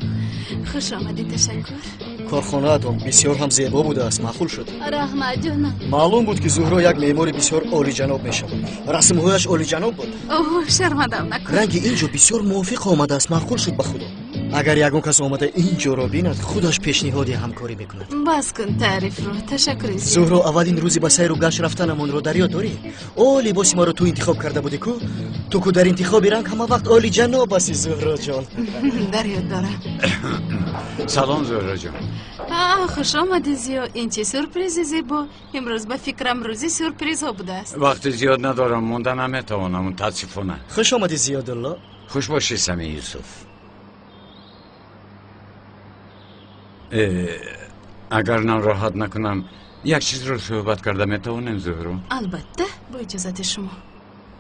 Хуш омадед, ташаккур. Корхонаатон бисёр ҳам зебо будааст, маъқул шуд. Раҳмат, ҷонам. Маълум буд, ки Зуҳро як меъмори бисёр олиҷаноб мешавад. Расмҳояш олиҷаноб буд. Оҳ, шармандам накун. Ранги ин ҷо бисёр мувофиқ омадааст, маъқул шуд ба Худо. Агар ягон кас омада ин ҷоро бинад, худаш пешниҳоди ҳамкорӣ мекунад. Бас кун таърифро, ташаккури зиёд. Зуҳро, аввалин рӯзи ба сайру гашт рафтанамонро дар ёд дорӣ? О, либоси маро ту интихоб карда будӣ ку? Ту ку дар интихоби ранг ҳама вақт олиҷаноб ҳасти, Зуҳроҷон. Дар ёд дорам. Салом, Зуҳроҷон. Хуш омадӣ, Зиё. Ин чӣ сюрпризи зебо. Имрӯз ба фикрам рӯзи сюрпризҳо будааст. Вақти зиёд надорам, монда наметавонам, мутаассифона. Хуш омадӣ, Зиёдулло. Хуш бошӣ, Сами Юсуф. Агар нороҳат накунам, як чизро суҳбат карда метавонем, Зуҳро? Албатта, бо иҷозати шумо.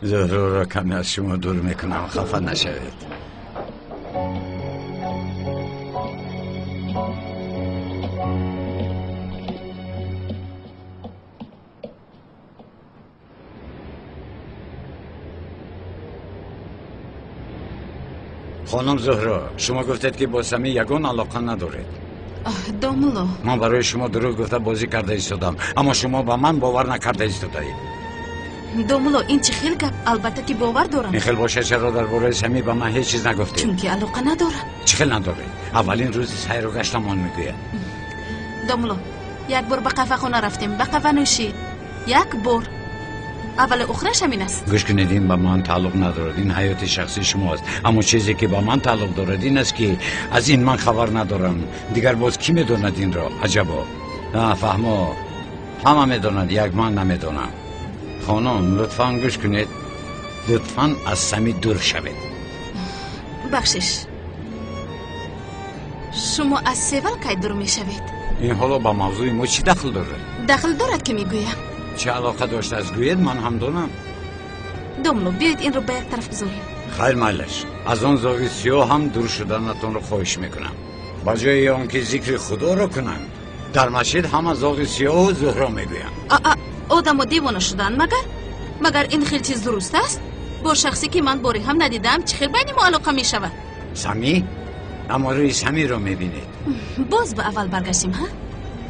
Зуҳроро каме аз шумо дур мекунам, хафа нашавед. Хонум Зуҳро, шумо гуфтед ки бо Самӣ ягон алоқа надоред. Домулло, ман барои шумо дурӯғ гуфта бозӣ карда истодам, аммо шумо ба ман бовар накарда истодаед. Домулло, ин чӣ хел гап? Албатта ки бовар дорам. Ин хел бошад, чаро дар бораи Самӣ ба ман ҳеҷ чиз нагуфтед? Чунки алоқа надорам. Чӣ хел надоред? Аввалин рӯзи сайру гаштамон мегӯяд. Домулло, як бор ба қаҳвахона рафтем, ба қаҳванӯшӣ. Як бор. Аввалу охираш ҳамин аст. Гӯш кунед, ин ба ман тааллуқ надорад, ин ҳаёти шахсии шумо аст. Аммо чизе ки ба ман тааллуқ дорад ин аст ки аз ин ман хабар надорам. Дигар боз кӣ медонад инро? Аҷабо. Фаҳмо, ҳама медонад, як ман намедонам. Хонум, лутфан гӯш кунед, лутфан аз Самӣ дур шавед. Бахшиш, шумо аз Севал кай дур мешавед? Ин ҳоло ба мавзӯи мо чӣ дахл дорад? Дахл дорад ки мегӯям. Чӣ алоқа доштааст гӯед, ман ҳам донам. Домло, биёед инро ба як тараф гузорем. Хайр, майлаш, аз он зоғи сиёҳ ҳам дур шуданатонро хоҳиш мекунам. Ба ҷои он ки зикри худоро кунанд, дар масҷид ҳама зоғи сиёҳу Зуҳро мегӯянд. Одамо девона шуданд магар? Магар ин хел чиз дуруст аст? Бо шахсе ки ман боре ҳам надидаам, чӣ хел байни мо алоқа мешавад? Самӣ? Аммо рӯи Самиро мебинед. Боз ба аввал баргаштем, ҳа?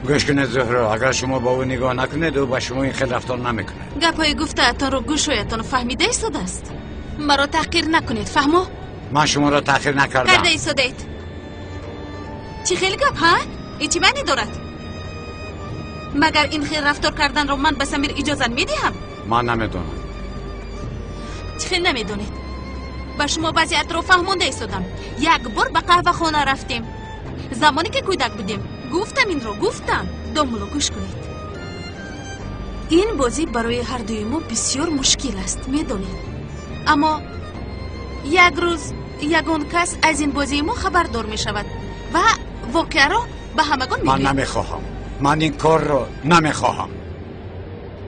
Гӯш кунед Зуҳро, агар шумо ба ӯ нигоҳ накунед, ӯ ба шумо ин хел рафтор намекунад. Гапҳои гуфтаатонро гӯшҳоятон фаҳмида истодааст. Маро таҳқир накунед, фаҳмо? Ман шуморо таҳқир накардам. Карда истодаед. Чӣ хел гап, ҳа? Ин чӣ маъне дорад? Магар ин хел рафтор карданро ман ба Самир иҷозат медиҳам? Ман намедонам. Чӣ хел намедонед? Ба шумо вазъиятро фаҳмонда истодам. Як бор ба қаҳвахона рафтем. Замоне ки кӯдак будем, гуфтам инро, гуфтам. Домулло, гӯш кунед. Ин бозӣ барои ҳардуи мо бисёр мушкил аст, медонед. Аммо як рӯз ягон кас аз ин бозии мо хабардор мешавад ва воқеаро ба ҳамагон мегӯяд. Ман намехоҳам. Ман ин корро намехоҳам.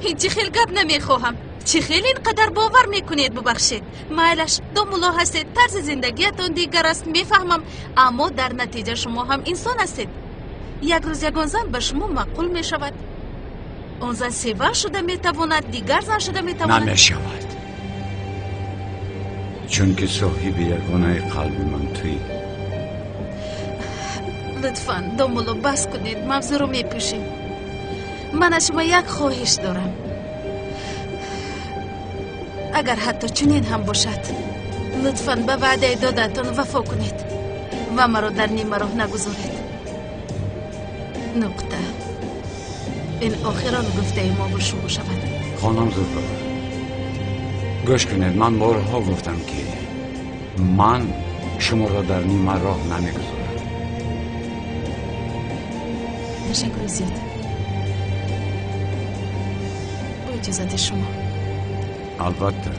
Ин чӣ хел гап намехоҳам? Чӣ хел ин қадар бовар мекунед, бубахшед? Майлаш, домулло ҳастед, тарзи зиндагиятон дигар аст, мефаҳмам, аммо дар натиҷа шумо ҳам инсон ҳастед. Як рӯз ягон зан ба шумо маъқул мешавад. Он зан сева шуда метавонад, дигар зан шуда метавонад. Намешавад, чунки соҳиби ягонаи қалби ман туӣ. Лутфан, домулло, бас кунед, мавзӯъро мепӯшем. Ман аз шумо як хоҳиш дорам. Агар ҳатто чунин ҳам бошад, лутфан ба ваъдаи додаатон вафо кунед ва маро дар нимароҳ нагузоред. Нуқта. Ин охирон гуфтаи мо бо шумо шавад. Хонум Зуҳро, гӯш кунед, ман борҳо гуфтам ки ман шуморо дар нимароҳ намегузорам. Ташаккури зиёд. Бо иҷозати шумо. Албатта.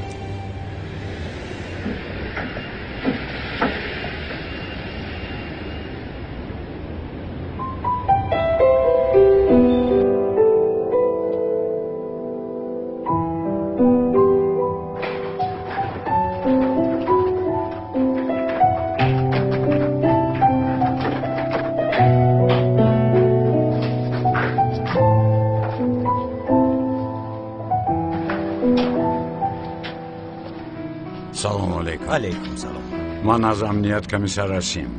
Алейкум салом. Ман аз амният комиссар Расим.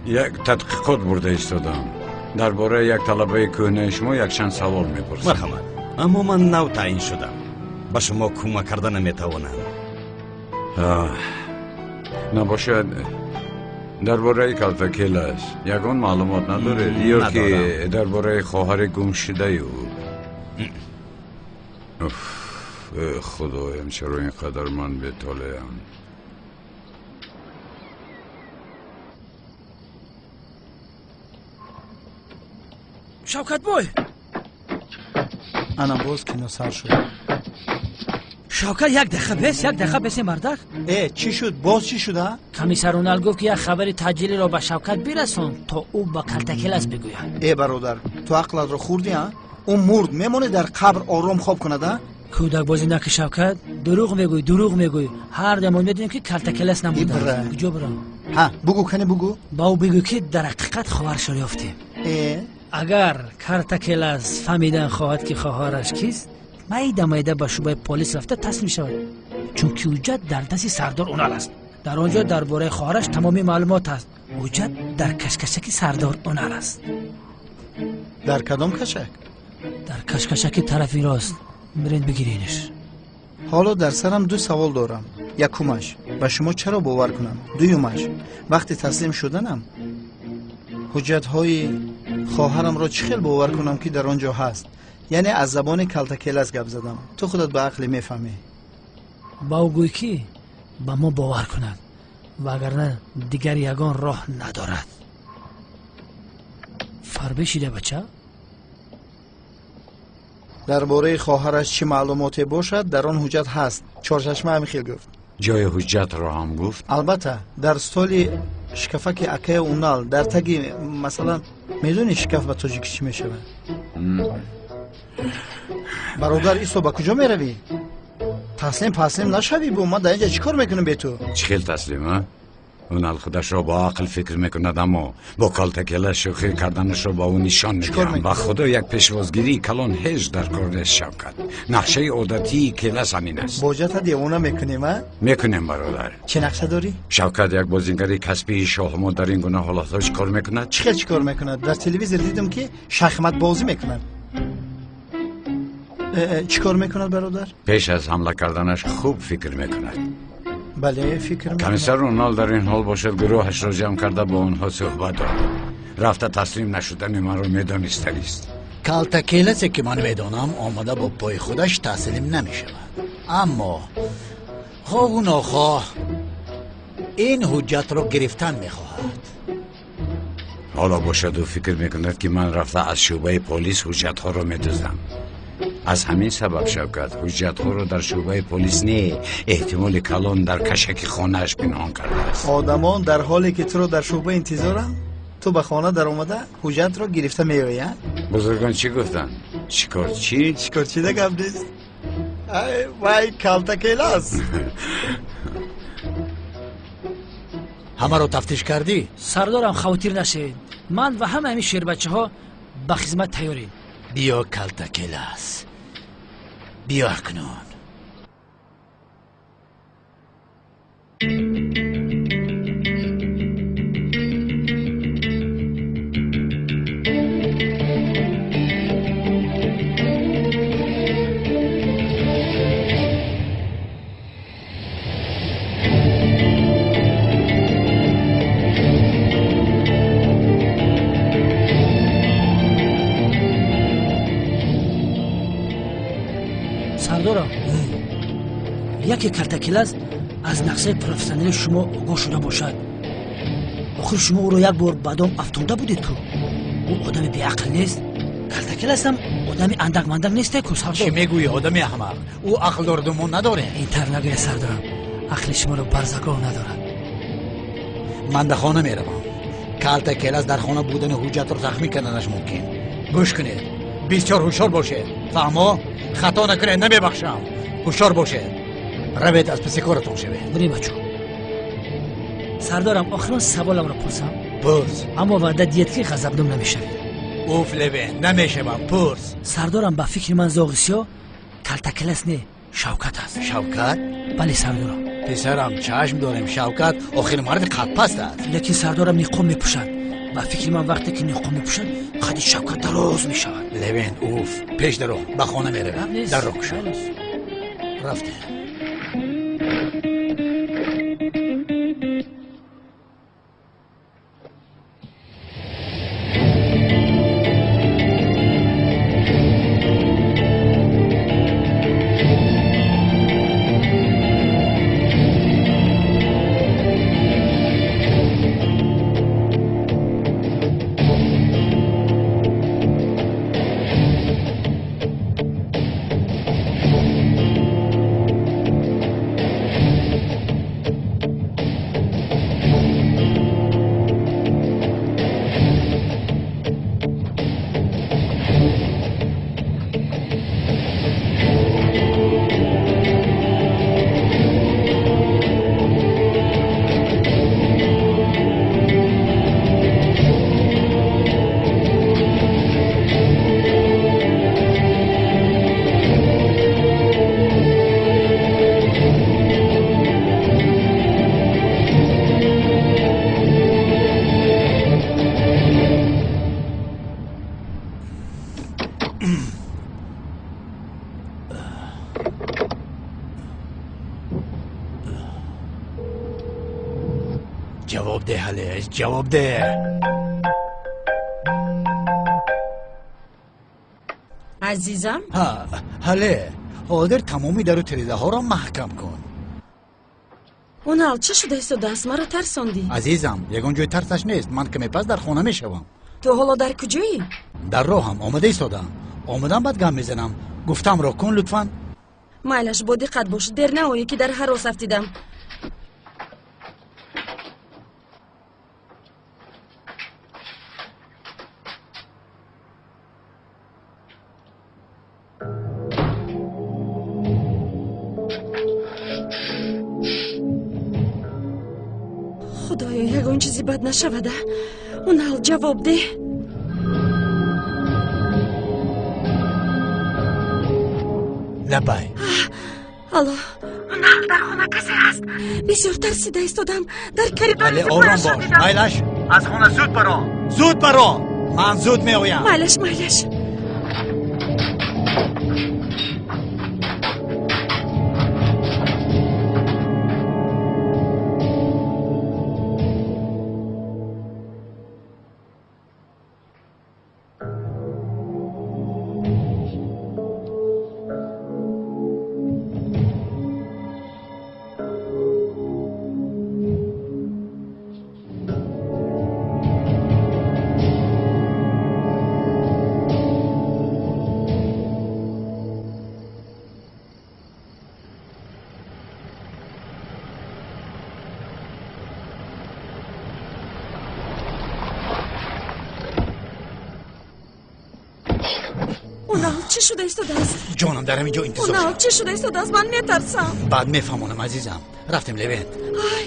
Як тадқиқот бурда истодам. Дар бораи як талабаи кӯҳнаи шумо якчанд савол мепурсам. Марҳамат. Аммо ман нав таъин шудам. Ба шумо кӯмак карда наметавонам. Набошад, дар бораи Калтакелас ягон маълумот надоред? Ё ки дар бораи хоҳари гумшудаи ӯ? Худоям, чаро ин қадар ман бетолеам? Шавкатбой! Ана боз кино сар шуд. Шавкат, як дақиқа бес, як дақиқа бесе мардак. Чӣ шуд? Боз чӣ шуд, а? Комиссар Унал гуфт ки як хабари таъҷилиро ба Шавкат бирасон, то ӯ ба Калтакелас бигӯяд. Бародар, ту ақлатро хӯрдӣ, а? Ӯ мурд, мемонӣ дар қабр ором хоб кунад, а? Кӯдакбозӣ накӣ, Шавкат. Дурӯғ мегӯӣ, дурӯғ мегӯӣ. Ҳар дамон медонем ки Калтакелас намудааст. Куҷо бирам? Ҳа, бугӯ, кане бугӯ. Ба ӯ бигӯ ки дар ҳақиқат хоҳарашро ёфтем. Агар Картакелас фаҳмидан хоҳад ки хоҳараш кист, майда майда ба шӯъбаи полис рафта таслим шавад, чунки ҳуҷҷат дар дасти сардор Унал аст. Дар он ҷо дар бораи хоҳараш тамоми маълумот аст. Ҳуҷҷат дар кашкашаки сардор Унал аст. Дар кадом кашак? Дар кашкашаки тарафи рост. Биред бигиренаш. Ҳоло дар сарам ду савол дорам. Якумаш, ба шумо чаро бовар кунам? Дуюмаш, вақти таслим шуданам ҳуҷҷатҳои хоҳарамро чӣ хел бовар кунам, ки дар он ҷо ҳаст? Яъне аз забони калтакелас гап задам. Ту худат ба ақле мефаҳмӣ. Ба ӯ гӯй, ки ба мо бовар кунад, вагарна дигар ягон роҳ надорад. Фарбе шида, бача? Дар бораи хоҳараш чӣ маълумоте бошад, дар он ҳуҷҷат ҳаст. Чорчашма ҳамин хел гуфт. Ҷои ҳуҷҷатро ҳам гуфт? Албатта, дар столи шкафаки акаи Унал, дар таги, масалан, медонӣ шкаф ба тоҷикӣ чӣ мешавад? Бародар, Исо, ба куҷо меравӣ? Таслим паслим нашавӣ бо ман дар инҷа чӣ кор мекунам бе ту? Чӣ хел таслим, а? Унал худашро бо ақл фикр мекунад, аммо бо калтакела шӯхӣ карданашро ба ӯ нишон медиҳам. Ба худо, як пешвозгирии калон ҳеҷ дар кор нест, Шавкат. Нақшаи одатии келас ҳамин аст. Боҷата девона мекунем, а? Мекунем, бародар. Чӣ нақша дорӣ? Шавкат, як бозингари касбии шоҳмот дар ин гуна ҳолатҳо чӣ кор мекунад? Чӣ хел чӣ кор мекунад? Дар телевизор дидам, ки шахматбозӣ мекунад. Чӣ кор мекунад, бародар? Пеш аз ҳамла карданаш хуб фикр мекунад. Бале, фикр мекунад. Комиссар Унал дар ин ҳол бошад, гурӯҳашро ҷамъ карда бо онҳо суҳбат дорад. Рафта таслим нашудани манро медонистанист. Калтакеласе, ки ман медонам, омада бо пои худаш таслим намешавад. Аммо хоҳу нохоҳ ин ҳуҷҷатро гирифтан мехоҳад. Ҳоло бошад, ӯ фикр мекунад, ки ман рафта аз шӯъбаи полис ҳуҷҷатҳоро медуздам. Аз ҳамин сабаб, Шавкат, ҳуҷҷатҳоро дар шӯъбаи полис не, эҳтимоли калон дар кашаки хонааш пинҳон кардааст. Одамон дар ҳоле ки туро дар шӯъба интизоранд, ту ба хона даромада ҳуҷҷатро гирифта меоӣ, а? Бузургон чӣ гуфтанд? Шикорчӣ? Шикорчида гап нест. Ай, вай калтакелас. Ҳамаро тафтиш кардӣ? Сардорам, хавотир нашавед. Ман ва ҳама ҳамин шербачаҳо ба хизмат тайёрем. Биё, калтакелас, биё акнун. Сардорам, яке калтакелас аз нақшаи профессионали шумо огоҳ шуда бошад. Охир шумо ӯро як бор ба дом афтонда будед ку. Ӯ одами беақл нест. Калтакеласам одами андакмандак несте ку, сардор. Чӣ мегӯӣ, одами аҳмақ? Ӯ ақл дораду мо надорем. Ин тавр нагӯя, сардорам. Ақли шуморо барзагов надорад. Ман дар хона меравам. Калтакелас дар хона будани ҳуҷҷатро тахмин карданаш мумкин. Гӯш кунед, бисёр ҳушёр бошед. Фаҳмо? Хато накунед, намебахшам. Ҳушёр бошед. Равед, аз паси коратон шавед. Бирем, бачо. Сардорам, охирон саволамро пурсам. Пурс. Аммо ваъда диҳед, ки ғазабнок намешавед. Уф, Левен, намешавам, пурс. Сардорам, ба фикри ман зоғи сиёҳ калтакелас не, Шавкат аст. Шавкат? Бале, сардорам. Писарам, чашм дорем, Шавкат охир марди қадпаст аст. Лекин сардорам ниқоб мепӯшад. Ба фикри ман вақте ки ниқоб мепӯшад, қади Шавкат дароз мешавад. Левен, уф, пеш даро, ба хона меравем. Дарро кушо. Рафтем. Ҷавоб деҳ, Ҳалеш, ҷавоб деҳ. Азизам? Ҳа, ҳале, ҳозир тамоми дару тирезаҳоро маҳкам кун. Унал, чӣ шуда истодааст? Маро тарсондӣ. Азизам, ягон ҷои тарсаш нест. Ман каме пас дар хона мешавам. Ту ҳоло дар куҷоӣ? Дар роҳам, омода истодам. Омадам, баъд гап мезанам. Гуфтамро кун, лутфан. Майлаш, бо диққат бош, дер наоӣ, ки дар ҳарос афтидам. Худоё, ягон чизи бад нашавада. Унал, ҷавоб деҳ. Лабай. Алло, Унал, дар хона касе ҳаст? Бисёр тарсида истодам. Дар коридор. Ҳале, ором бош. Майлаш, аз хона зуд баро, зуд баро, ман зуд меоям. Майлаш, майлаш. Чӣ шуда истодааст? Ҷонам, дар ҳамин ҷо интизор. Унал, чӣ шуда истодааст? Ман метарсам. Баъд мефаҳмонам, азизам. Рафтем, Левент. Ай,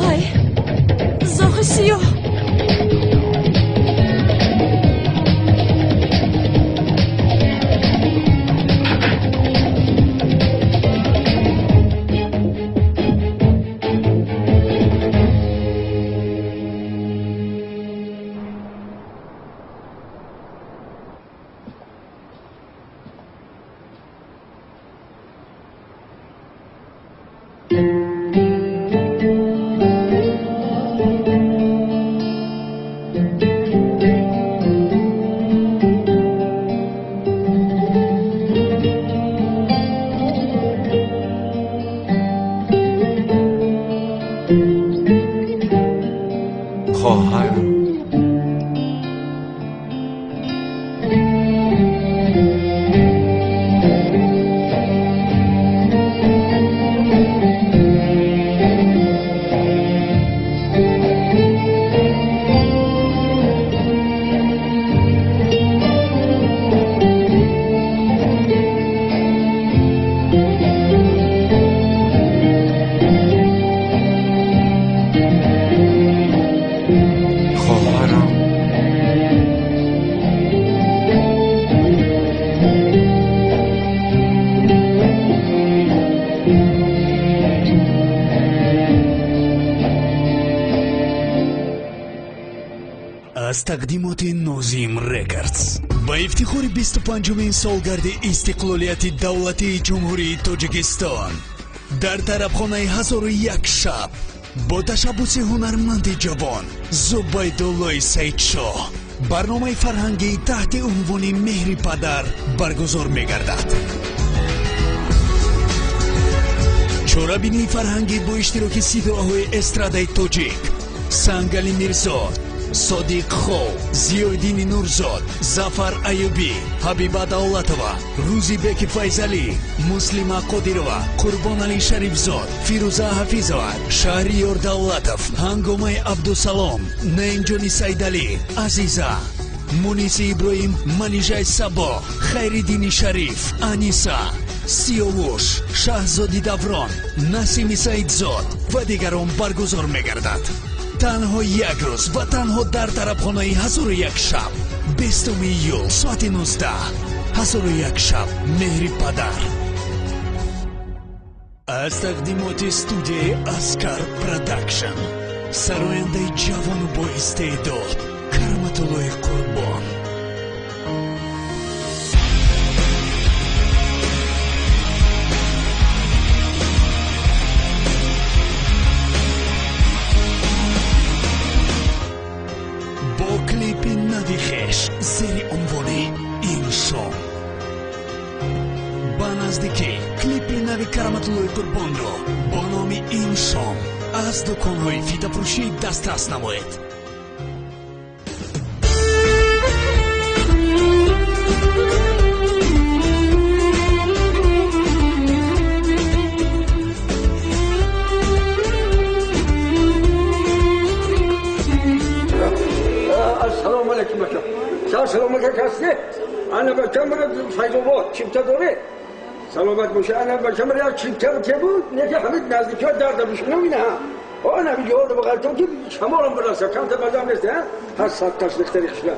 ай, зоғи сиёҳ. خواهرم. خواهرم. Аз тақдимоти Нозим Рекордс ба ифтихори 25-умин солгарди истиқлолияти давлатии Ҷумҳурии Тоҷикистон дар тарабхонаи 1001 шаб бо ташаббуси ҳунарманди ҷавон Зубайдуллои Саидшоҳ барномаи фарҳангӣ таҳти унвони Меҳри падар баргузор мегардад. Чорабинии фарҳангӣ бо иштироки ситораҳои эстрадаи тоҷик Сангали Мирзо, Содиқ Хол, Зиёиддини Нурзод, Зафар Аюбӣ, Ҳабиба Давлатова, Рӯзибеки Файзалӣ, Муслима Қодирова, Қурбоналӣ Шарифзод, Фирӯза Ҳафизова, Шаҳриёр Давлатов, Ҳангомаи Абдусалом, Наимҷони Сайдалӣ, Азиза, Муниси Иброҳим, Манижаи Сабо, Хайриддини Шариф, Аниса, Сиёвуш, Шаҳзоди Даврон, Насими Саидзод ва дигарон баргузор мегардад. Танҳо як рӯз ва танҳо дар тарабхонаи 1001 шаб, 20 июл, соати 19. 1001 шаб, меҳри падар. Аз тақдимоти студияи Аскар Продакшн, сарояндаи ҷавону боистеъдод Кароматуллои Қурбон. Бо клипи нави хеш зери унвони «Ин шом». Ба наздикӣ клипи нави Кароматуллои Қурбонро бо номи «Ин шом» аз дуконҳои фитафурӯшӣ дастрас намоед. Ассалому алайкум бача. Салом алайкум ҳастӣ? Ана бачам Файзобод чипта доред? Саломат боша. Ана бачам як чипта ке буд, не ки ҳамин наздикиҳо дарда бишунам ина. Ана видео бақалтам ки шамолам бираса, камта мазам нест, ҳа? Ҳар сад ташлиқтари хишла.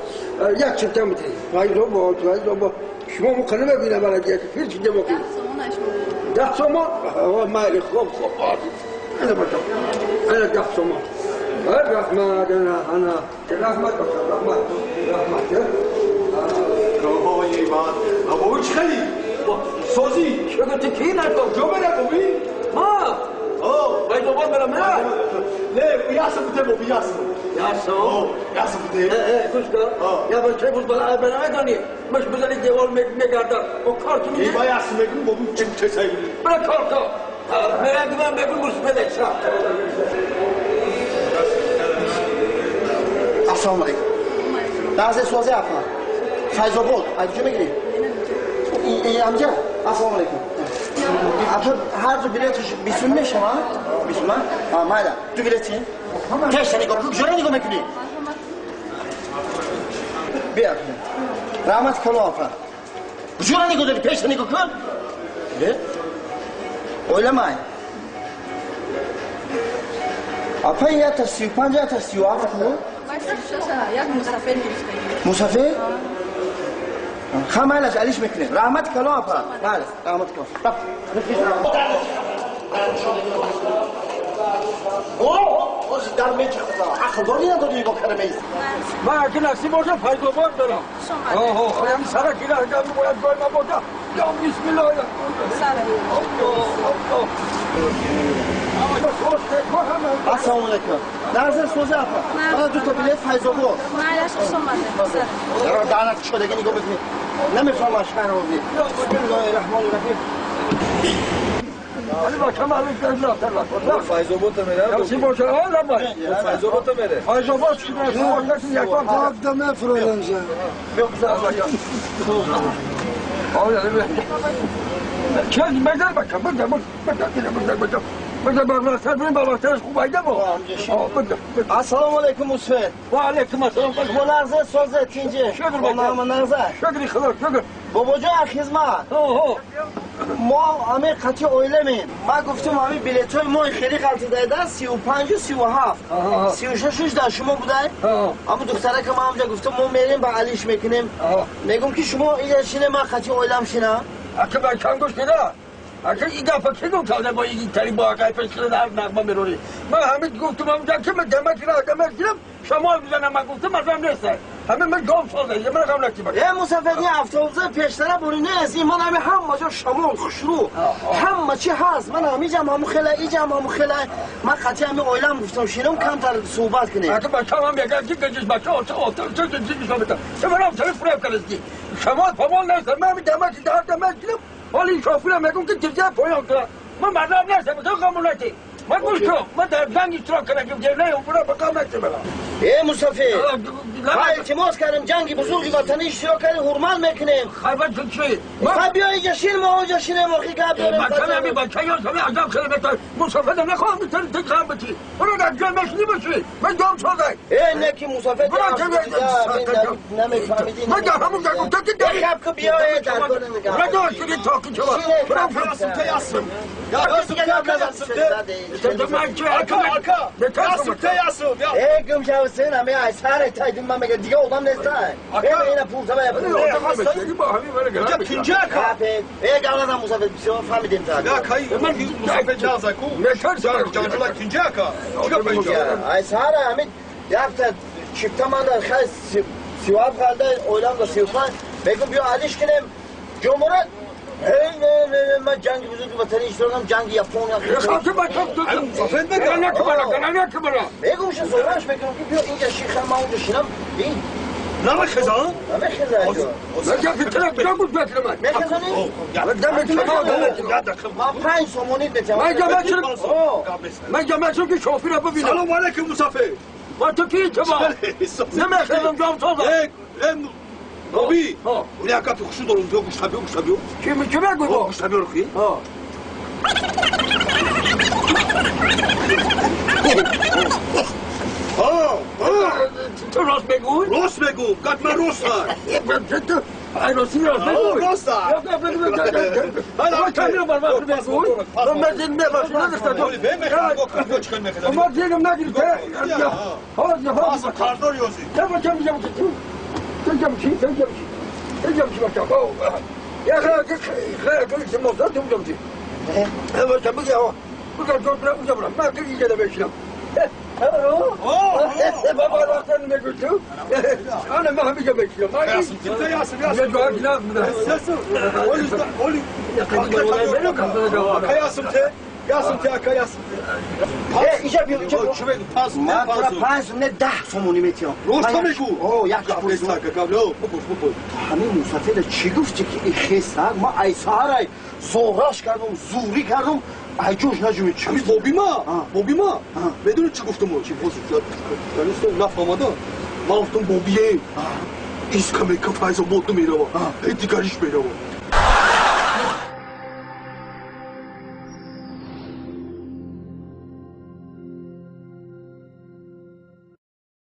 Як чипта бите. Файзобод, Файзобод. Шумо муқаррама бина бара як фил чида боқи. 10 сомон? Майли, хоб, хоб. Ана бачам. Ана 10 сомон. Раҳмат, ана, ана. Раҳмат бачам, раҳмат. Раҳмат. Ой, Иван, а вы чхали? Сози! Что ты кина, то меня купи? Ма! О, Файзобод мера мера? Не, я сам тебе, я сам. Я сам? Я сам тебе. Гӯш кун. Я бача буз бала бара медонӣ. Маш бизани девор мегардам. О кор ту мегӣ? Я сам мегӯм, бо чим чесай. Бара кор кун. Мера диман мегӯм буз беде. Ассалому алайкум. Нағзе созе апа. Файзобод, аз куҷо мегирӣ? Амҷа, ассалому алайкум. Апа, ҳар ду билеташ 20 мешава? 20 ма? А, майла. Ду билет чи? Пеша нигоҳ кун, куҷоро нигоҳ мекунӣ? Бия. Раҳмат кало апа. Куҷоро нигоҳ дорӣ? Пеша нигоҳ кун. Ойламай. Апа, якта 35, якта 37 ку? Як мусафир гирифтагӣ. Мусафир? Ха, майлаш, алиш мекунем. Раҳмат кало апа. Бале, раҳмат кало. О, дар мечахта. Ақл дорӣ надорӣ нигоҳ карда меистӣ? Ман аки насиб бошам Файзобод дорам. Оҳо, ҳам сара кира ҳам бояд гой набоша. Я бисмиллоҳ. Ассалому алайкум. Нағзе созе апа. Мана ду та билет Файзобод. Майлаш, хуш омадед. Даҳанат кушодаги нигоҳ мекунӣ. Намефаҳмам шаҳрози. Бисмиллоҳи раҳмони раҳим. Файзобод мере. Насиб боша, о, Файзобод мере. Файзобод чӣ Як мефуродам за. Чанд базар бача, базар, базар, базар, базар. Базар базар, базар, базар, хуб айда бо. Ассалому алайкум Мусфер. Ва алайкум ассалом. Нағзе созе тинҷе. Шукр бача. Нағзе. Шукри Худо, шукр. Бобоҷон хизмат. Мо ҳаме қатъи оиламем. Ман гуфтам ҳами билетҳои мо хеле ғалтидаида 35 37. 36 дар шумо будай. Ҳамун духтарака ман ҳамҷа гуфтам мо мерем ба алиш мекунем. Мегум ки шумо иҷа шине ман қатъи оилам шинам. Ака бачам гӯш кида. Ака и гапа ки гуфт ҳозир бо и тари бо акай пеш кида дар нағма меронӣ. Ман ҳамин гуфтам ҳамҷа ки ман дамак ра дамак гирам шамол бизанам ман гуфтам азам нест. Ҳамин ман гом соза, ман ғам накӣ бача. Э мусафирни автобуса пештара бури нест. Ин ман ҳами ҳама ҷо шамол хушрӯ. Ҳама чи ҳаст. Ман ҳамиҷам ҳаму хела, иҷам ҳаму хела. Ман қатъи ҳами оилам гуфтам шинам камтар суҳбат кунем. Ака бачам ҳам мегӯяд ки гиҷиш бача ота ота чӣ чӣ чӣ мета. Чӣ барам чӣ фиреб кардӣ? Шамол памол нест. Ман ҳами дамак дар дамак гирам. Ҳоли шофирам мегӯм ки тирҷа поён кунад. Ман мардам нестам, ту қабул накӣ. Ман гӯш кун, ман дар ҷанг иштирок кардам, ки не, бара ба қабул накӣ бара. Э мусафир, ма илтимос кардем, ҷанги бузурги ватанӣ иштирок кардем, ҳурмат мекунем. Хай биё инҷа шин, мо онҷа шинем, охи гап дорем. Э не ки мусафир намефаҳмидӣ. Гап ку биё, э дар кор намегап. Э гум шав сен ҳаме ай саре тайдим ман мега дига одам нестай. Э ина пурса ба Э гап назан мусафир, бисёр фаҳмидем та. Ай саре ҳамин якта чипта ман дар хай 37 қалда ойлам да 35 мегум биё алиш кунем. Ҷумҳурат ман ҷанги бузурги ватанӣ иштирок кардам, ҷанги Япония. Мегум ша зӯраш мекунам ки биё инҷа шиха, ман онҷа шинам. Ин Намехезам? Намехезам. Мехезонӣ? Ман 5 сомонӣ метиҳам. Салом алейкум мусафир. Боби, уни як гапи хушу дорум, биё гӯшта биё, гӯшта биё. Ки мегӯй бо? Гӯшта биё рухи. Ту рост мегӯй? Рост мегӯм, гап ман рост аст. Ай рости рост мегӯй? Рост аст. اینجا بیا اینجا من تو را 5 نه 10 سومونی میتیم. راست میگو. یک همین مسافر چی گفتی که این خیس ما ای سهرای زورش کردم زوری کردم ای جوش نجوی چی بابی ما بابی ما بدون چی گفتم چی نفهمدم من گفتم بابیه ایس کمی که فایز بود میرم دیگرش میرم.